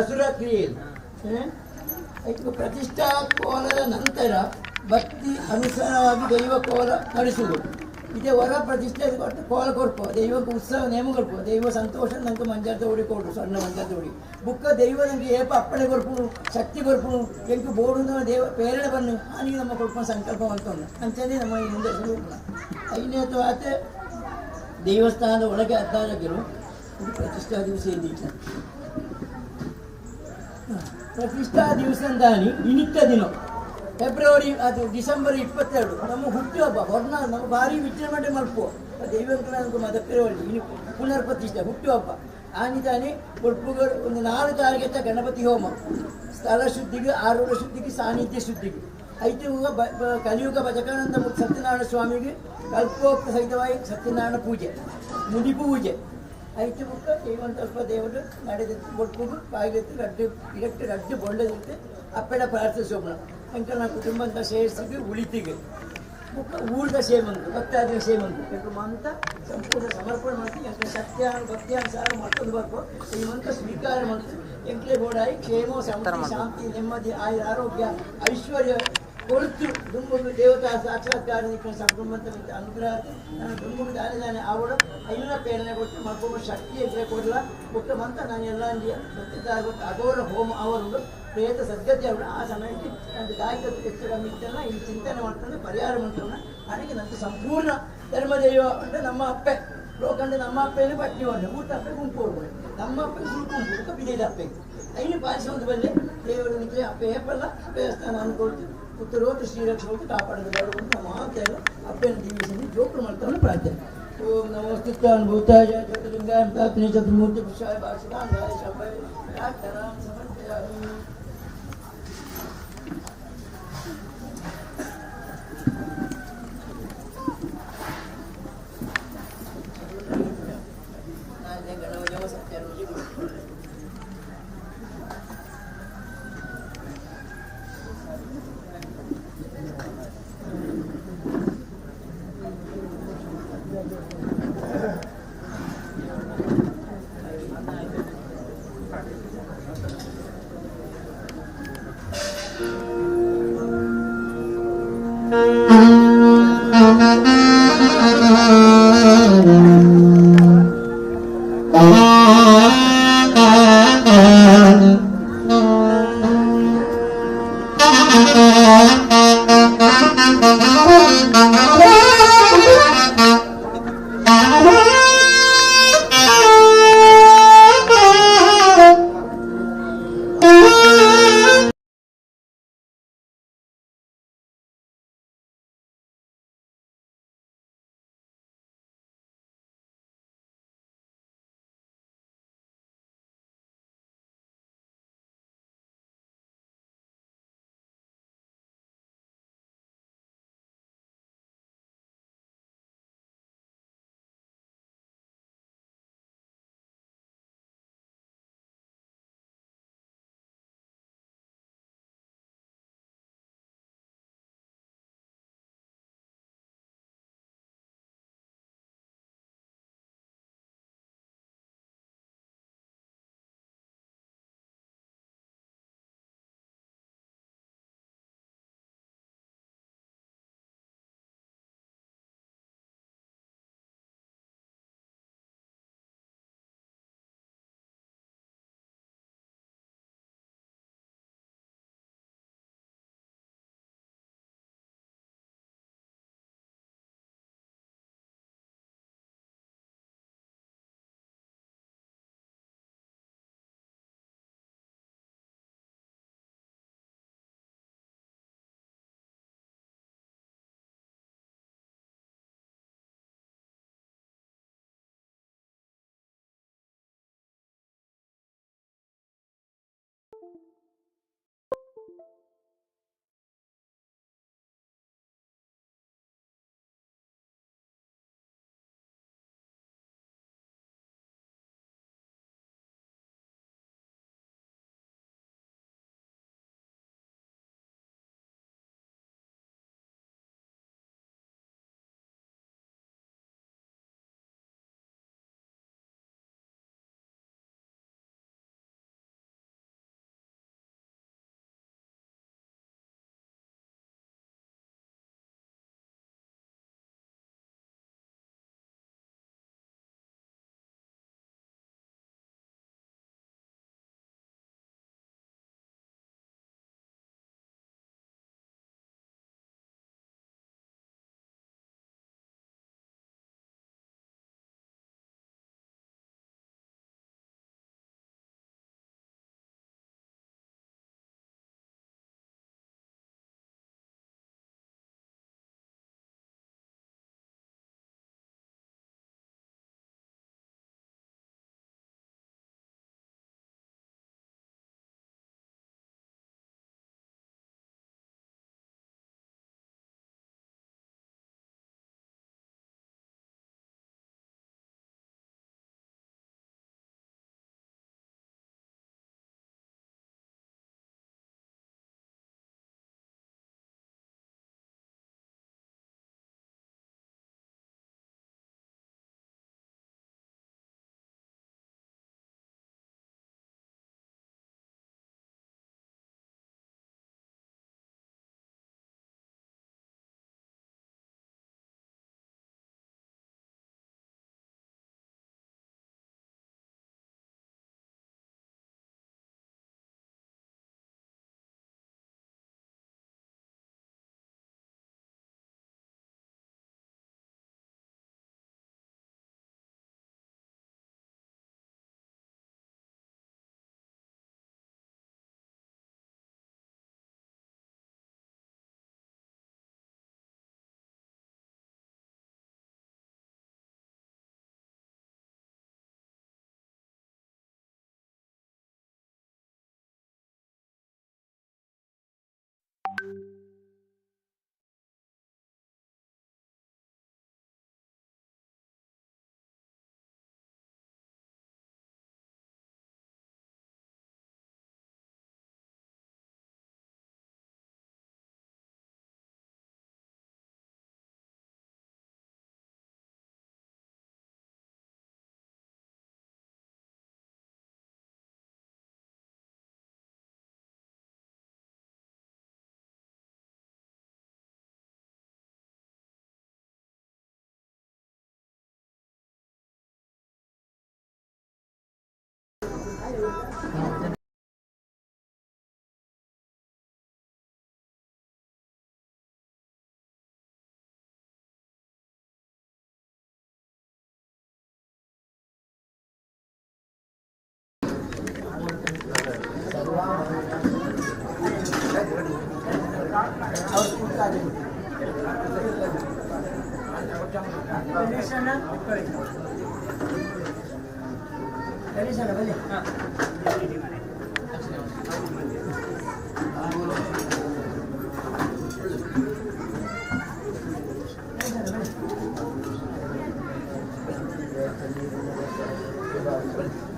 ಅಸುರ ಕ್ರಿಯೆಯಲ್ಲಿ. ಪ್ರತಿಷ್ಠಾ ಕೋಲದ ನಂತರ ಭಕ್ತಿ ಅನುಸಾರವಾಗಿ ದೈವ ಕೋಲ ನಡೆಸುವುದು. ಇದೇ ಹೊರ ಪ್ರತಿಷ್ಠೆ ಕೊಟ್ಟು ಕೋಲ ಕೊಡ್ಪೋ ದೈವಕ್ಕೆ ಉತ್ಸವ ನೇಮ ಕೊಡ್ಪೋ ದೈವ ಸಂತೋಷ ನಂಗೆ ಮಂಜಾತ ಉಡಿ ಕೊಡು ಸಣ್ಣ ಮಂಜಾತ ಉಡಿ ಬುಕ್ಕ ದೈವ ನಂಗೆ ಏಪ ಅಪ್ಪಣೆ ಕೊಡ್ಪುನು ಶಕ್ತಿ ಕೊಡ್ಪುನು ಎಂಕು ಬೋಡು ದೇವ ಪ್ರೇರಣೆ ಬನ್ನು ಆನಿಗೆ ನಮ್ಮ ಕೊಡ್ಪು ಸಂಕಲ್ಪ ಅಂತ ಅಂಚನೆ ನಮ್ಮ ಈ ಮುಂದೆ ಐದನೇ ಆತ ದೇವಸ್ಥಾನದ ಒಳಗೆ 16 ಇದು ಪ್ರತಿಷ್ಠಾ ದಿವಸ ಎಂದೀಚ ಪ್ರತಿಷ್ಠಾ ದಿವಸ ಅಂದಾನಿ ನಿಮಿತ್ತ ದಿನ ಫೆಬ್ರವರಿ ಅದು ಡಿಸೆಂಬರ್ 22 ನಮ್ಮ ಹುಟ್ಟುಹಬ್ಬ ಹೊರನ ನಮ್ಮ ಭಾರಿ ವಿಜೃಂಭಣೆ ಮಲ್ಪು ದೈವಂಕನ ಮದಪ್ಪಿರವಳ್ಳಿ ಇನ್ನು ಪುನರ್ ಪ್ರತಿಷ್ಠೆ ಹುಟ್ಟುಹಬ್ಬ ಆನಿತಾನೆ ಕೊಡ್ಪುಗಳು ಒಂದು 4 ತಾರೀಕು ಗಣಪತಿ ಹೋಮ ಸ್ಥಳ ಶುದ್ಧಿಗೆ ಆರೂಢ ಶುದ್ಧಿಗೆ ಸಾನ್ನಿಧ್ಯ ಶುದ್ಧಿಗೆ ಐತಿಯುಗ ಕಲಿಯುಗ ಭಜಕಾನಂದ ಸತ್ಯನಾರಾಯಣ ಸ್ವಾಮಿಗೆ ಕಲ್ಪೋಕ್ತ ಸಹಿತವಾಗಿ ಸತ್ಯನಾರಾಯಣ ಪೂಜೆ ಮುಡಿ ಪೂಜೆ ಐತಿ ಬುಕ್ಕ ದೇವಂತಲ್ಪ ದೇವರು ನಡೆದ ಕೊಡ್ಪುಗು ಬಾಗಿಲೆತ್ತು ರಡ್ಡು ಇರಟ್ಟು ರಡ್ಡು ಬೊಂಡದಿತ್ತು ಅಪ್ಪೆಡ ಪ್ರಾರ್ಥಿಸೋಣ ಅಂಕಲ್ನ ಕುಟುಂಬದ ಸೇರಿಸಿಗೆ ಉಳಿತಿಗೆ ಬುಕ್ಕ ಊರ್ದ ಸೇವಂತು ಭಕ್ತಾದಿನ ಸೇವಂತು ಎಲ್ರು ಮಂತ ಸಂಪೂರ್ಣ ಸಮರ್ಪಣೆ ಮಾಡ್ತೀವಿ ಎಂಕ್ಲೆ ಸತ್ಯ ಭಕ್ತಿಯಾನುಸಾರ ಮಾಡ್ಕೊಂಡು ಬರ್ಕೊ ಈ ಮಂತ ಸ್ವೀಕಾರ ಮಾಡ್ತೀವಿ ಎಂಕ್ಲೆ ಬೋಡಾಯಿ ಕ್ಷೇಮ ಸಮೃದ್ಧಿ ಶಾಂತಿ ನೆಮ್ಮದಿ ಆಯುರ ಆರೋಗ್ಯ ಐಶ್ವರ್ಯ ಕೊಡುತ್ತು ದುಂಬುಂದು ದೇವತಾ ಸಾಕ್ಷಾತ್ಕಾರ ಸಂಕುಂಬಂತ ಅನುಗ್ರಹ ನಾನು ದುಂಬುಂದು ದಾನೆ ದಾನೆ ಅವಳು ಐನ ಪ್ರೇರಣೆ ಕೊಟ್ಟು ಮಕ್ಕಳು ಶಕ್ತಿ ಎಂಕ್ಲೆ ಕೊಡಲ ಬುಕ್ಕ ಮಂತ ನಾನು ಎಲ್ಲ ಸತ್ಯದ ಅಘೋರ ಹೋಮ ಅವರು ಪ್ರೇತ ಸದ್ಗತಿ ಅವರು ಆ ಸಮಯಕ್ಕೆ ನನ್ನ ದಾಯಿಕ ಹೆಚ್ಚು ಕಮ್ಮಿ ಇತ್ತಲ್ಲ ಈ ಚಿಂತನೆ ಮಾಡ್ಕೊಂಡು ಪರಿಹಾರ ಮಾಡ್ಕೊಂಡು ನನಗೆ ನನ್ನ ಸಂಪೂರ್ಣ ಧರ್ಮದೈವ ಅಂದರೆ ನಮ್ಮ ಅಪ್ಪೆ ಲೋಕಂಡ ನಮ್ಮ ಅಪ್ಪೆಯನ್ನು ಪಟ್ನಿ ಹೊಂಡ ಊಟ ಅಪ್ಪೆ ಗುಂಪು ಹೋಗ್ಬೋದು ನಮ್ಮ ಅಪ್ಪೆ ಸುರುಕು ಗುಂಪು ಬಿದಿದ ಅಪ್ಪೆ ಐನು ಪಾಲಿಸೋದು ಬಲ್ಲೆ ದೇವರು ನಿಮಗೆ ಅಪ್ಪೆ ಏಪಲ್ಲ ದೇವಸ್ಥಾನ ಅನ್ಕೊಳ್ತು ಉತ್ತರೋತ್ತು ಶ್ರೀರಕ್ಷೆ ಕಾಪಾಡೋದು ಬೇಡ ನಮ್ಮ ಮಾತೆಲ್ಲ ಅಪ್ಪೆಯನ್ನು ಜೀವಿಸಿ ಜೋಕರು ಮಾಡ್ತಾನೆ ಪ್ರಾರ್ಥನೆ. ಓಂ ನಮೋಸ್ತುತಾನ್ ಭೂತಾಯ ಚತುರ್ಲಿಂಗಾಯ ತಾತ್ನಿ ಚತುರ್ಮೂರ್ತಿ ಪುರುಷಾಯ ಭಾಷಿತಾಂಗಾಯ ಶಂಭಯ ಪ್ರಾರ್ಥನಾಂ ಸಮರ್ಪಯಾಮಿ.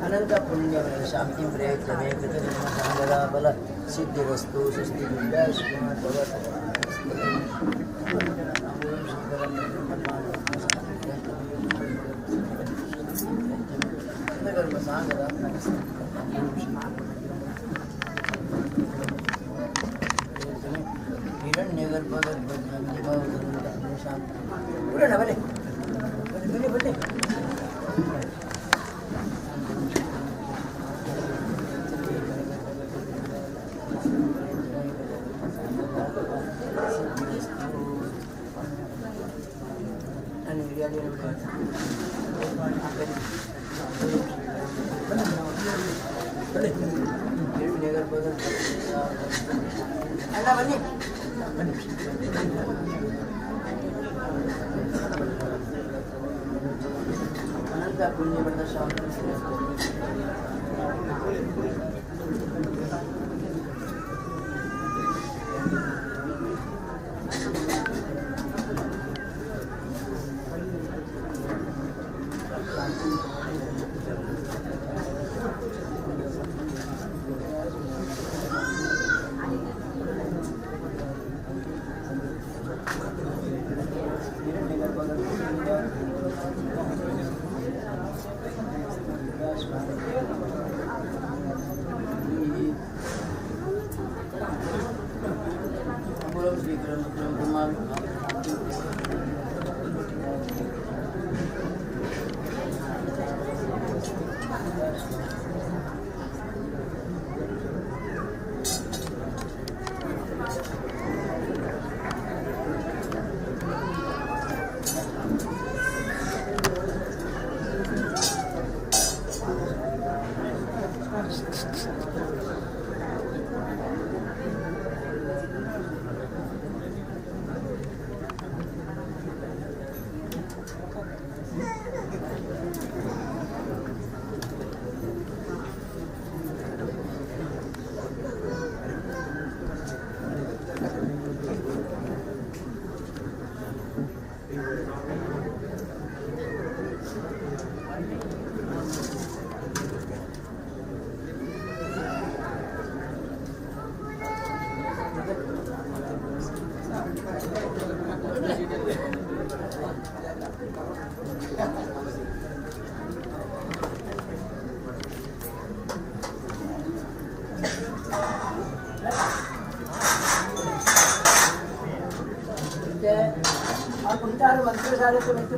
अनंत पुण्य शांति प्रयत्न बल सिद्धिरस्तु स्वस्ति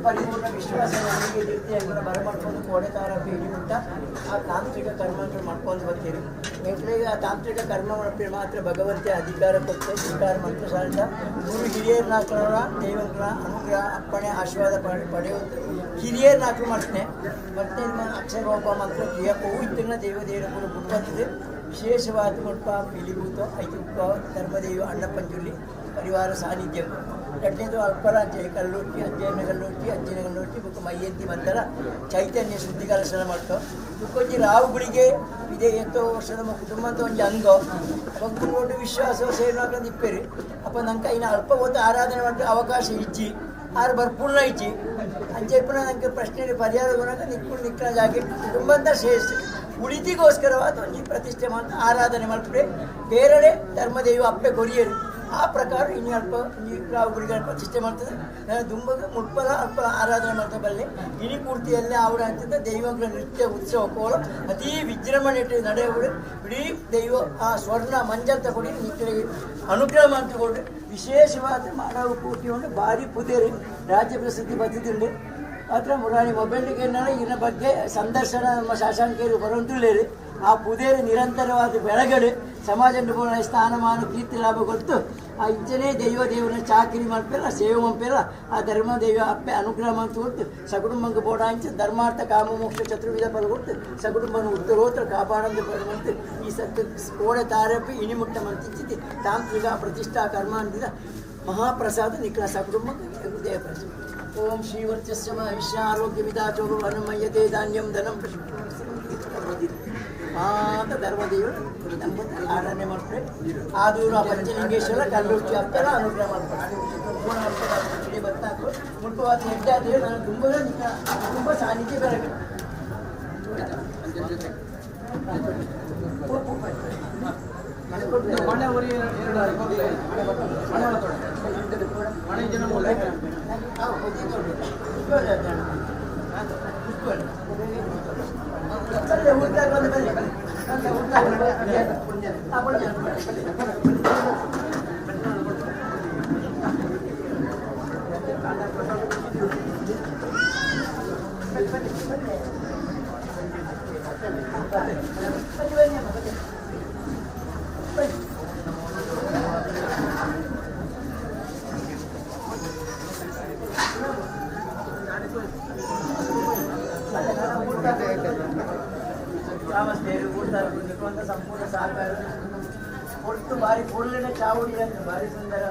ಪರಿಪೂರ್ಣ ವಿಶ್ವಾಸ ನಂಬಿಕೆ ಇರುತ್ತೆ ಬರಮಾಡ್ಕೊಂಡು ಕೋಡೆತಾರ ಪೀಡಿ ಅಂತ ಆ ತಾಂತ್ರಿಕ ಕರ್ಮ ಮಾಡ್ಕೊಂಡು ಬರ್ತೀರಿ. ಎಂಟ್ಲಿಗೆ ಆ ತಾಂತ್ರಿಕ ಕರ್ಮ ಮಾತ್ರ ಭಗವಂತ ಅಧಿಕಾರ ಕೊಟ್ಟು ಸ್ವೀಕಾರ ಮಂತ್ರಸಾರದ ಗುರು ಹಿರಿಯರ್ನಾಕ್ರವರ ದೈವಂಗಳ ಅನುಗ್ರಹ ಅಪ್ಪಣೆ ಆಶೀರ್ವಾದ ಪಡೆಯುವುದು ಹಿರಿಯರ್ನಾಕ್ರು ಮಾಡ್ತೇನೆ. ಮತ್ತೆ ನಿಮ್ಮ ಅಕ್ಷರೋಪ ಮಂತ್ರ ಕ್ರಿಯಾಪವು ಇತ್ತನ್ನ ದೇವದೇವರ ಕೂಡ ಬುಟ್ಬಂದಿದೆ. ವಿಶೇಷವಾದ ಕೊಟ್ಪ ಪಿಲಿಭೂತ ಐದು ಧರ್ಮದೇವ ಅಣ್ಣಪ್ಪಂಜುಳ್ಳಿ ಪರಿವಾರ ಸಾನ್ನಿಧ್ಯ. ಎರಡನೇದು ಅಲ್ಪರಾಜ್ಯ ಕಲ್ಲುಟ್ಟಿ ಅಜ್ಜನ ಕಲ್ಲುಟ್ಟಿ ಅಜ್ಜನ ಕಲ್ಲುಟ್ಟಿ ಬುಕ್ಕ ಮೈಯಂತಿ ಮಂತರ ಚೈತನ್ಯ ಶುದ್ಧಿ ಕಲಸನ ಮಾಡ್ತಾವೆ. ಬುಕ್ಕೊಂಜಿ ರಾವುಗಳಿಗೆ ಇದೇ ಎಂತೋ ವರ್ಷ ನಮ್ಮ ಕುಟುಂಬ ಅಂತ ಒಂಜಿ ಅಂಗ ಭಕ್ತರು ವಿಶ್ವಾಸ ಸೇವೆ ಇಪ್ಪೇರಿ. ಅಪ್ಪ ನಂಗೆ ಇನ್ನು ಅಲ್ಪ ಹೊತ್ತು ಆರಾಧನೆ ಮಾಡ್ತಾರೆ ಅವಕಾಶ ಇಜ್ಜಿ ಆರು ಬರ್ಪೂರ್ಣ ಇಜ್ಜಿ ಅಂಚೆಪ್ಪನ ನಂಗೆ ಪ್ರಶ್ನೆ ಪರಿಹಾರ ಗುಣಕ ನಿಕ್ಕುಳು ನಿಕ್ಕಳ ಜಾಗೆ ಕುಟುಂಬ ಶ್ರೇಷ್ಠ ಉಳಿತಿಗೋಸ್ಕರವಾದ ಒಂಜಿ ಪ್ರತಿಷ್ಠೆ ಮಾಡ್ತಾ ಆರಾಧನೆ ಮಾಡ್ತಾರೆ. ಬೇರೆಡೆ ಧರ್ಮದೇವ ಅಪ್ಪೆ ಕೊರಿಯರು ಆ ಪ್ರಕಾರ ಇನ್ನು ಅಲ್ಪ ರಾವು ಗುಡಿಗಳ ಪ್ರತಿಷ್ಠೆ ಮಾಡ್ತದೆ. ನಾನು ದುಂಬಗ ಮುಟ್ಪಲ ಅಲ್ಪ ಆರಾಧನೆ ಮಾಡ್ತಾ ಬಲ್ಲೆ. ಇನಿ ಪೂರ್ತಿಯಲ್ಲೇ ಆವಡ ಅಂತಂದ ದೈವಗಳ ನೃತ್ಯ ಉತ್ಸವ ಕೋಲ ಅತೀ ವಿಜೃಂಭಣೆ ನಡೆಯುವುದು. ಇಡೀ ದೈವ ಆ ಸ್ವರ್ಣ ಮಂಜಲ್ ತಗೊಂಡು ನಿತ್ಯ ಅನುಗ್ರಹ ಮಾಡ್ತಕೊಂಡು ವಿಶೇಷವಾದ ಮಾನವ ಪೂರ್ತಿಯನ್ನು ಭಾರಿ ಪುದೇರಿ ರಾಜ್ಯ ಪ್ರಸಿದ್ಧಿ ಬದ್ಧತೆ. ಮಾತ್ರ ಮುರಾಣಿ ಮೊಬೈಲ್ಗೆ ಇದರ ಬಗ್ಗೆ ಸಂದರ್ಶನ ನಮ್ಮ ಶಾಸಕರು ಬರುವಂತಿಲ್ಲ. ಆ ಪುದೇರು ನಿರಂತರವಾದ ಬೆಳಗಡೆ ಸಮಾಜ ಸ್ಥಾನಮಾನ ಕೀರ್ತಿ ಲಾಭ ಕೊಟ್ಟು ಆ ಇಂಚನೇ ದೈವ ದೇವರ ಚಾಕರಿ ಮಾಡ್ಪೇರ ಸೇವೆ ಮಂಪೇರ ಆ ಧರ್ಮ ದೈವ ಅಪ್ಪೆ ಅನುಗ್ರಹ ಮಂತು ಕೊಟ್ಟು ಸಕುಟುಂಬಂಗೆ ಬೋಡ ಅಂಚ ಧರ್ಮಾರ್ಥ ಕಾಮ ಮೋಕ್ಷ ಚತುರ್ವಿಧ ಫಲ ಕೊಟ್ಟು ಸಕುಟುಂಬನ ಉತ್ತರೋತ್ತರ ಕಾಪಾಡಂದು ಪಡುವಂತೆ ಈ ಸತ್ತು ಕೋಡೆ ತಾರಪ್ಪಿ ಇಣಿಮುಟ್ಟ ಮಂತಿಚ್ಚಿತಿ ತಾಂತ್ರಿಕ ಪ್ರತಿಷ್ಠಾ ಕರ್ಮ ಅಂತಿದ ಮಹಾಪ್ರಸಾದ ನಿಖಲ ಸಕುಟುಂಬ ದೇವಪ್ರಸಾದ. ಓಂ ಶ್ರೀ ವರ್ಚಸ್ಯ ವಿಶ್ವ ಆರೋಗ್ಯ ವಿದಾಚೋರು ಅನುಮಯ್ಯತೆ ಧಾನ್ಯಂ ಧನಂ ಮಾತ ಧರ್ಮದೇವರು ನಮ್ಮ ಆರಾಧನೆ ಮಾಡ್ತಾರೆ. ಆದೂರು ಪಂಚಲಿಂಗೇಶ್ವರ ಕಲ್ಲುರ್ಚಿ ಅಪ್ಪರ ಅನುಗ್ರಹ ಮಾಡ್ತಾರೆ. ಬತ್ತಾಕು ಮುಟ್ಟುವಾದ ಹೆಡ್ಡಾದ್ರೆ ನಾನು ತುಂಬ ತುಂಬ ಸಾನ್ನಿಧ್ಯ ಬರಬೇಕು. ಸಂಪೂರ್ಣ ಸಹಕಾರ ಒಟ್ಟು ಬಾರಿ ಪೊಳ್ಳಿನ ಚಾವಡಿ ಅಂತ ಭಾರಿ ಸುಂದರ.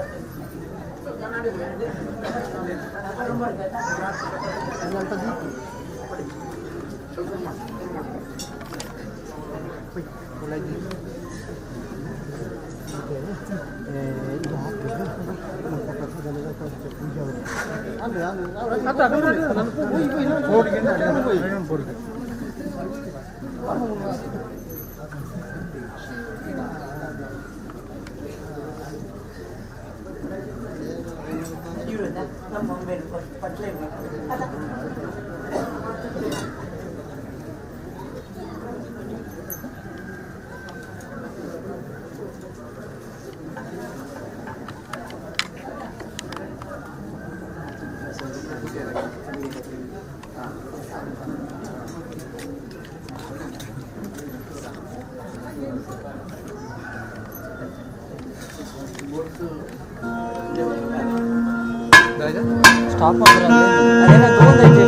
ಸ್ಟಾಪ್ ಅದೇನೋ ತಗೊಂಡೈತೆ.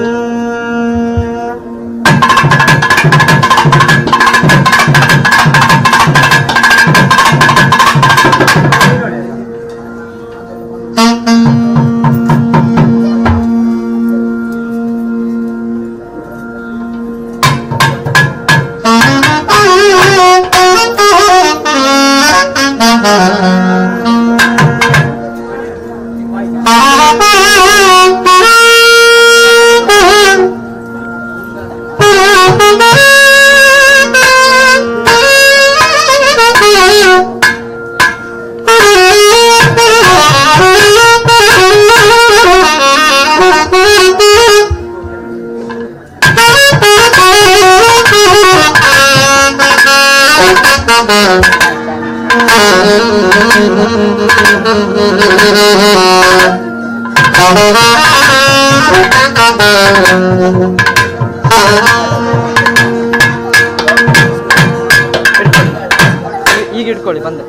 ಈಗ ಇಟ್ಕೊಳ್ಳಿ ಬಂದೆ.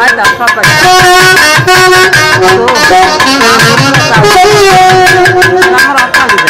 ಆಯ್ತಾ, ಸ್ಟಾಪ್ ಆಯ್ತು. ಕ್ಯಾಮರಾ ಆಫ್ ಆಗಿದೆ.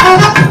Thank you.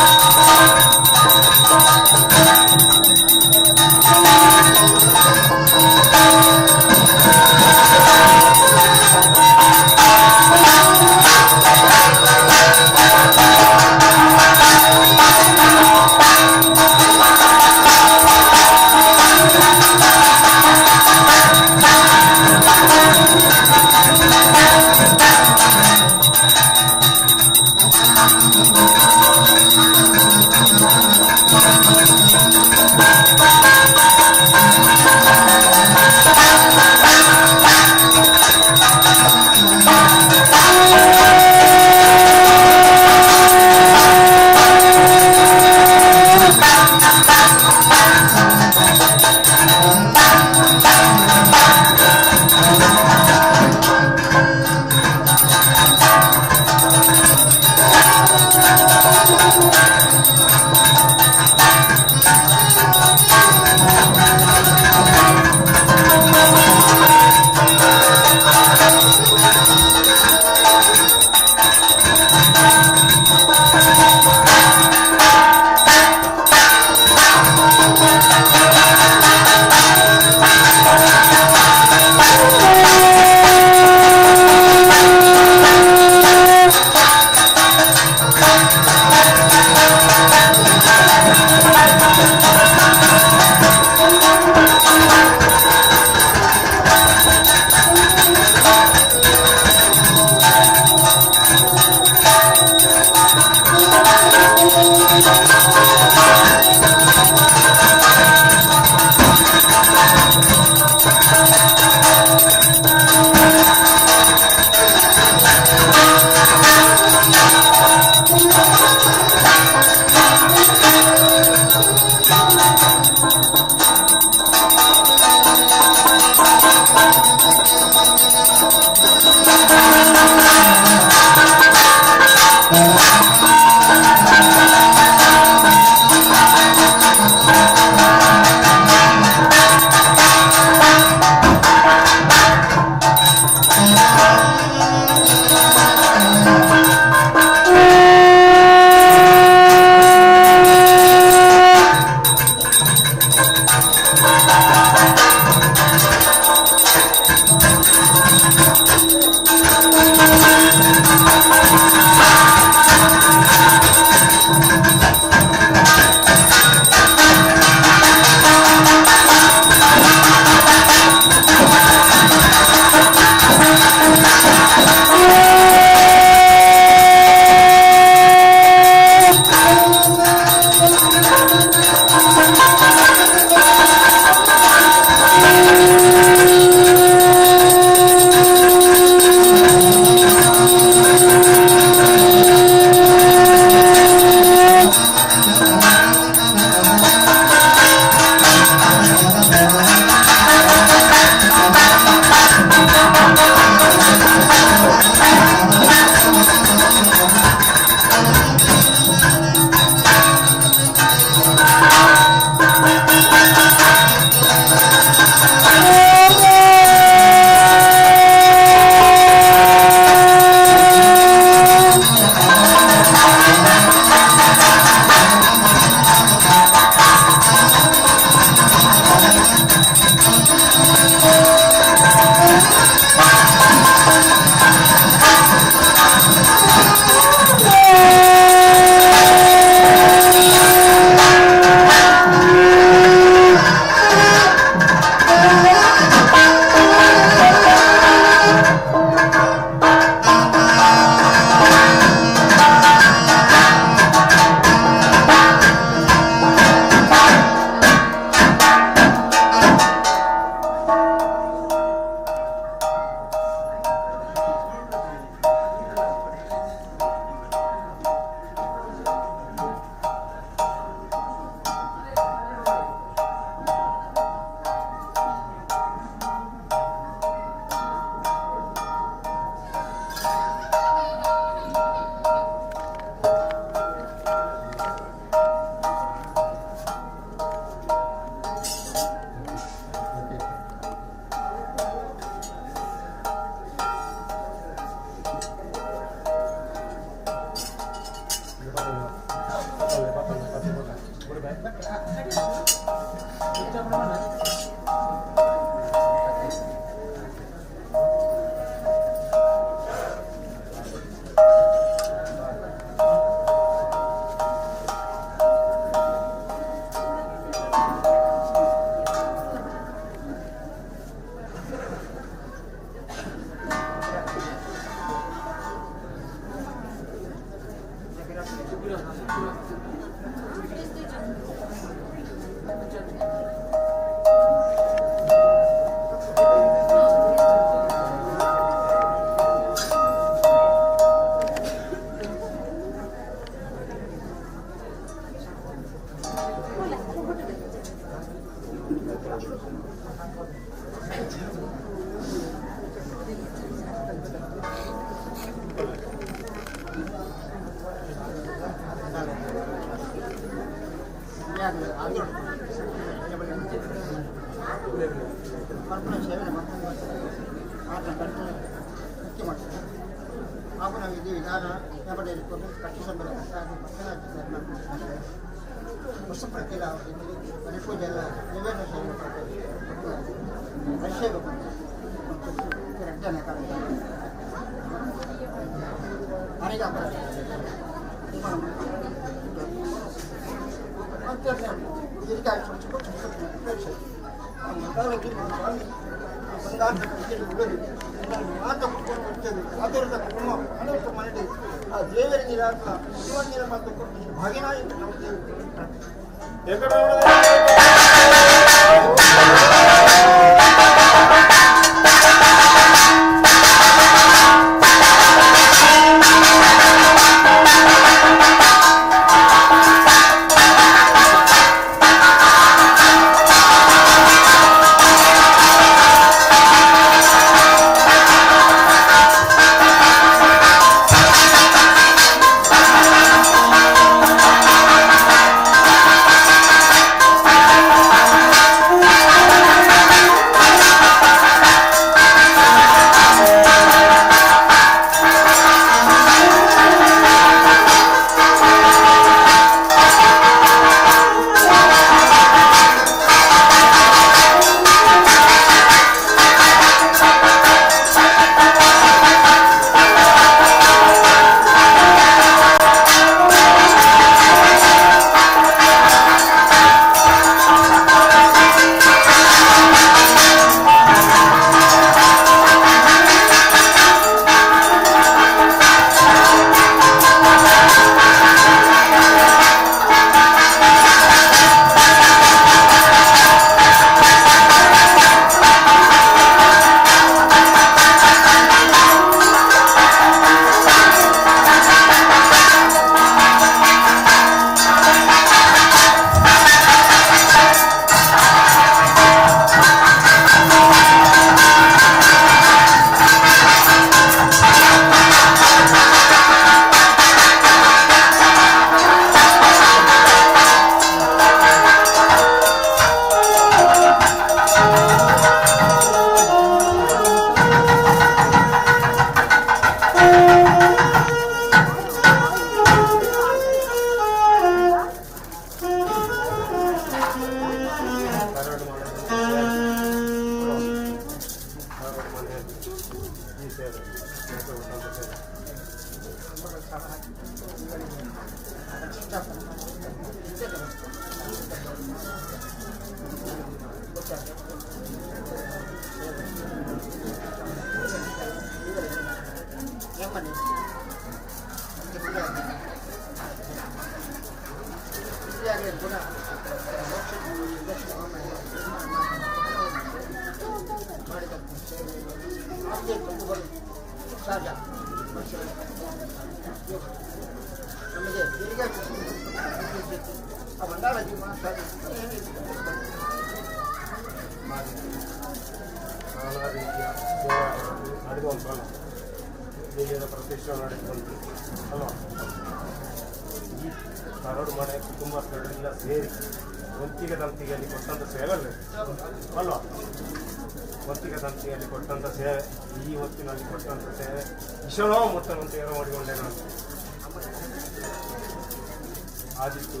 ಆದಿತ್ತು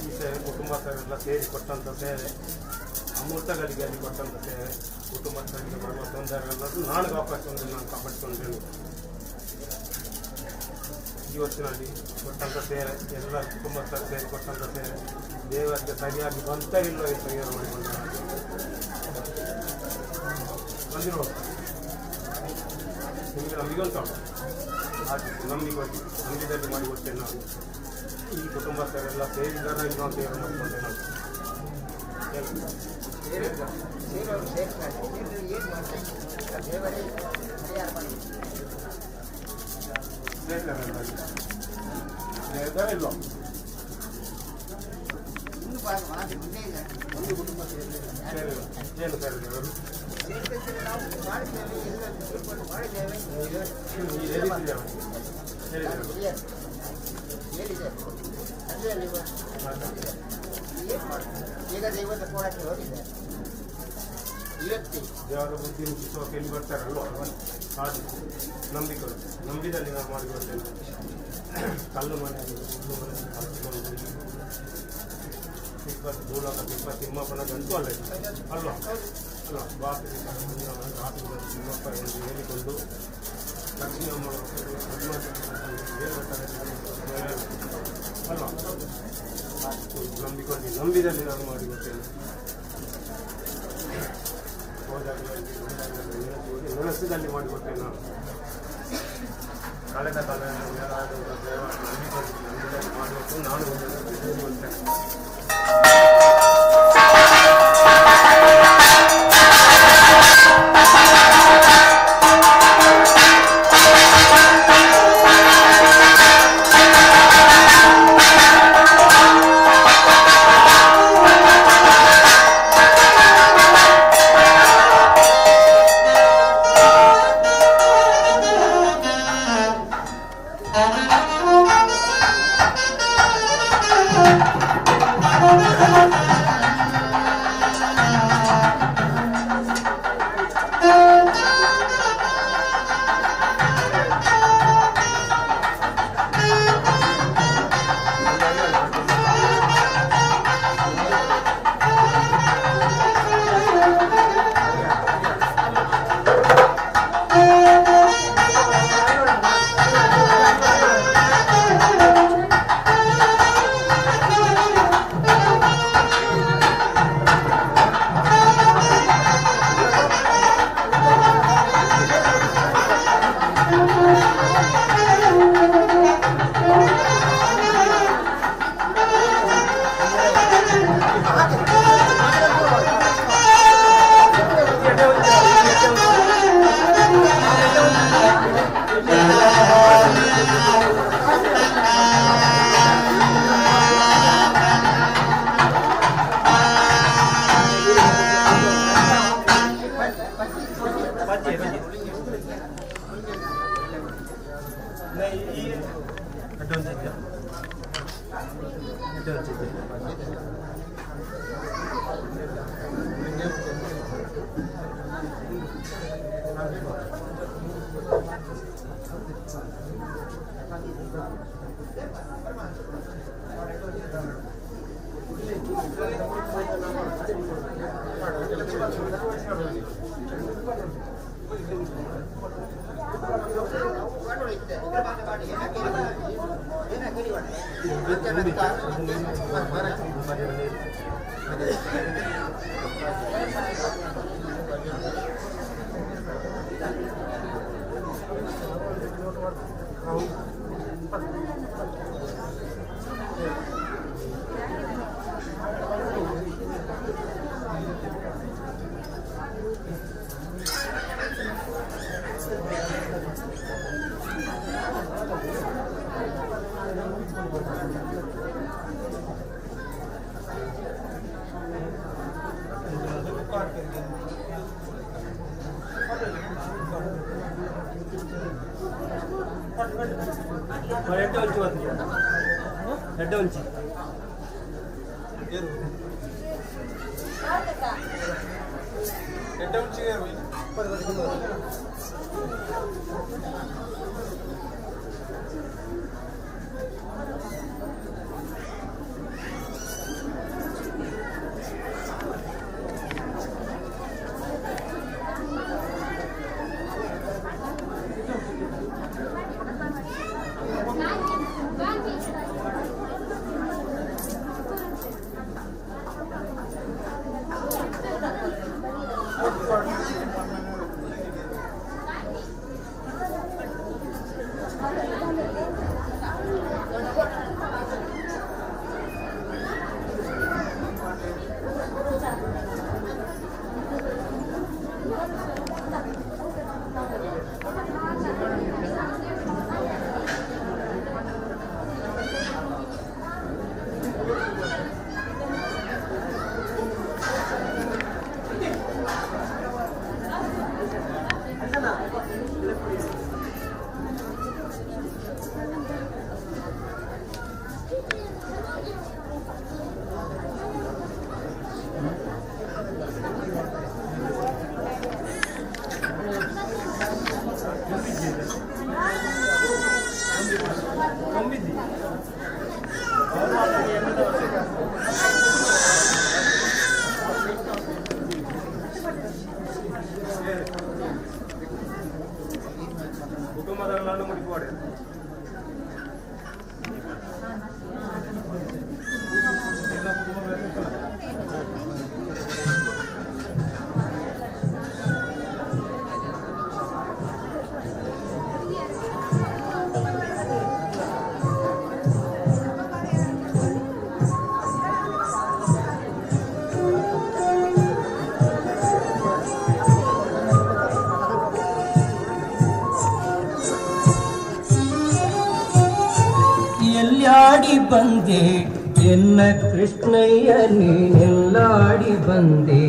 ಈ ಸೇವೆ ಕುಟುಂಬಸ್ಥರೆಲ್ಲ ಸೇರಿ ಕೊಟ್ಟಂಥ ಸೇವೆ, ಅಮೃತಗಳಿಗೆ ಅಲ್ಲಿ ಕೊಟ್ಟಂಥ ಸೇವೆ, ಕುಟುಂಬಸ್ಥರಿಗೆ ಬರುವ ತೊಂದರೆಗಳನ್ನು ನಾನು ಕಾಪಾಡಿಕೊಂಡು ನಾನು ಕಾಪಾಡಿಕೊಂಡೇನು. ಇವತ್ತಿನಲ್ಲಿ ಕೊಟ್ಟಂಥ ಸೇವೆ ಎಲ್ಲ ಕುಟುಂಬಸ್ಥರು ಸೇರಿ ಕೊಟ್ಟಂಥ ಸೇವೆ ದೇವರಿಗೆ ಸರಿಯಾಗಿ ಬಂತ ಇಲ್ಲೋ ಅಂತ ಪರಿಹಾರ ಮಾಡಿಕೊಂಡು ಬಂದಿರುವ ನಿಮಗೆ ನಂಬಿಕೆ ಉಂಟು, ಹಾಗೆ ನಂಬಿಕೆ ನಂಬಿದಲ್ಲಿ ಮಾಡಿಕೊಡ್ತೇನೆ ನಾನು. ಈ ಕುಟುಂಬಸ್ಥರೆಲ್ಲ ಸೇರಿದಾರ ಇಲ್ಲೋ ಅಂತ ಏನು ಮಾಡಿಕೊಂಡೆ ನಾನು. ಸೇರಿದಾರ ಇಲ್ಲೋ ಸೇರಿಲ್ಲ, ಏನು ಸೇರಿಲ್ಲ? ಈಗ ದೈವದ ಕೋಡಕ್ಕೆ ಹೋಗಿದೆ. ಇವತ್ತೇ ದೇವರ ಬುದ್ಧಿ ಮುಗಿಸುವ ಎಲ್ಲಿ ಬರ್ತಾರಲ್ವ, ಹಾಗೆ ನಂಬಿಕೆ ನಂಬಿದಲ್ಲಿ ನಾವು ಮಾಡಿಕೊಳ್ತೇವೆ. ಕಲ್ಲು ಮನೆ ಹುಲ್ಲು ಮನೆ ಕಲ್ತ್ಕೊಂಡು ತಿಪ್ಪತ್ತು ಭೂಲೋಕ ತಿಪ್ಪ ತಿಮ್ಮಪ್ಪನ ಗಂಟು ಅಲ್ಲ ಇದು ಅಲ್ವಾ ಅಲ್ವಾ ಬಾಪಿ ತಿಮ್ಮಪ್ಪ ಎಂದು ಹೇಳಿಕೊಂಡು ಲಕ್ಷ್ಮೀ ಅಮ್ಮ ಅಲ್ವಾ ನಂಬಿಕೊಂಡು ನಂಬಿದಲ್ಲಿ ನಾನು ಮಾಡಿಕೊಳ್ತೇನೆ. ಹೋದಾಗಲೇ ನೆನೆಸಿದಲ್ಲಿ ಮಾಡಿಕೊಟ್ಟೆ ನಾನು. ಕಳೆದ ಕಾಲ ನಂಬಿಕೊಂಡು ನಂಬಿದಲ್ಲಿ ಮಾಡಬೇಕು ನಾನು ಹೇಳಿಕೊಳ್ತೇನೆ. ನೀನೆಲ್ಲಾಡಿ ಬಂದೆ ಎನ್ನ ಕೃಷ್ಣಯ್ಯ, ನೀನೆಲ್ಲಾಡಿ ಬಂದೆ.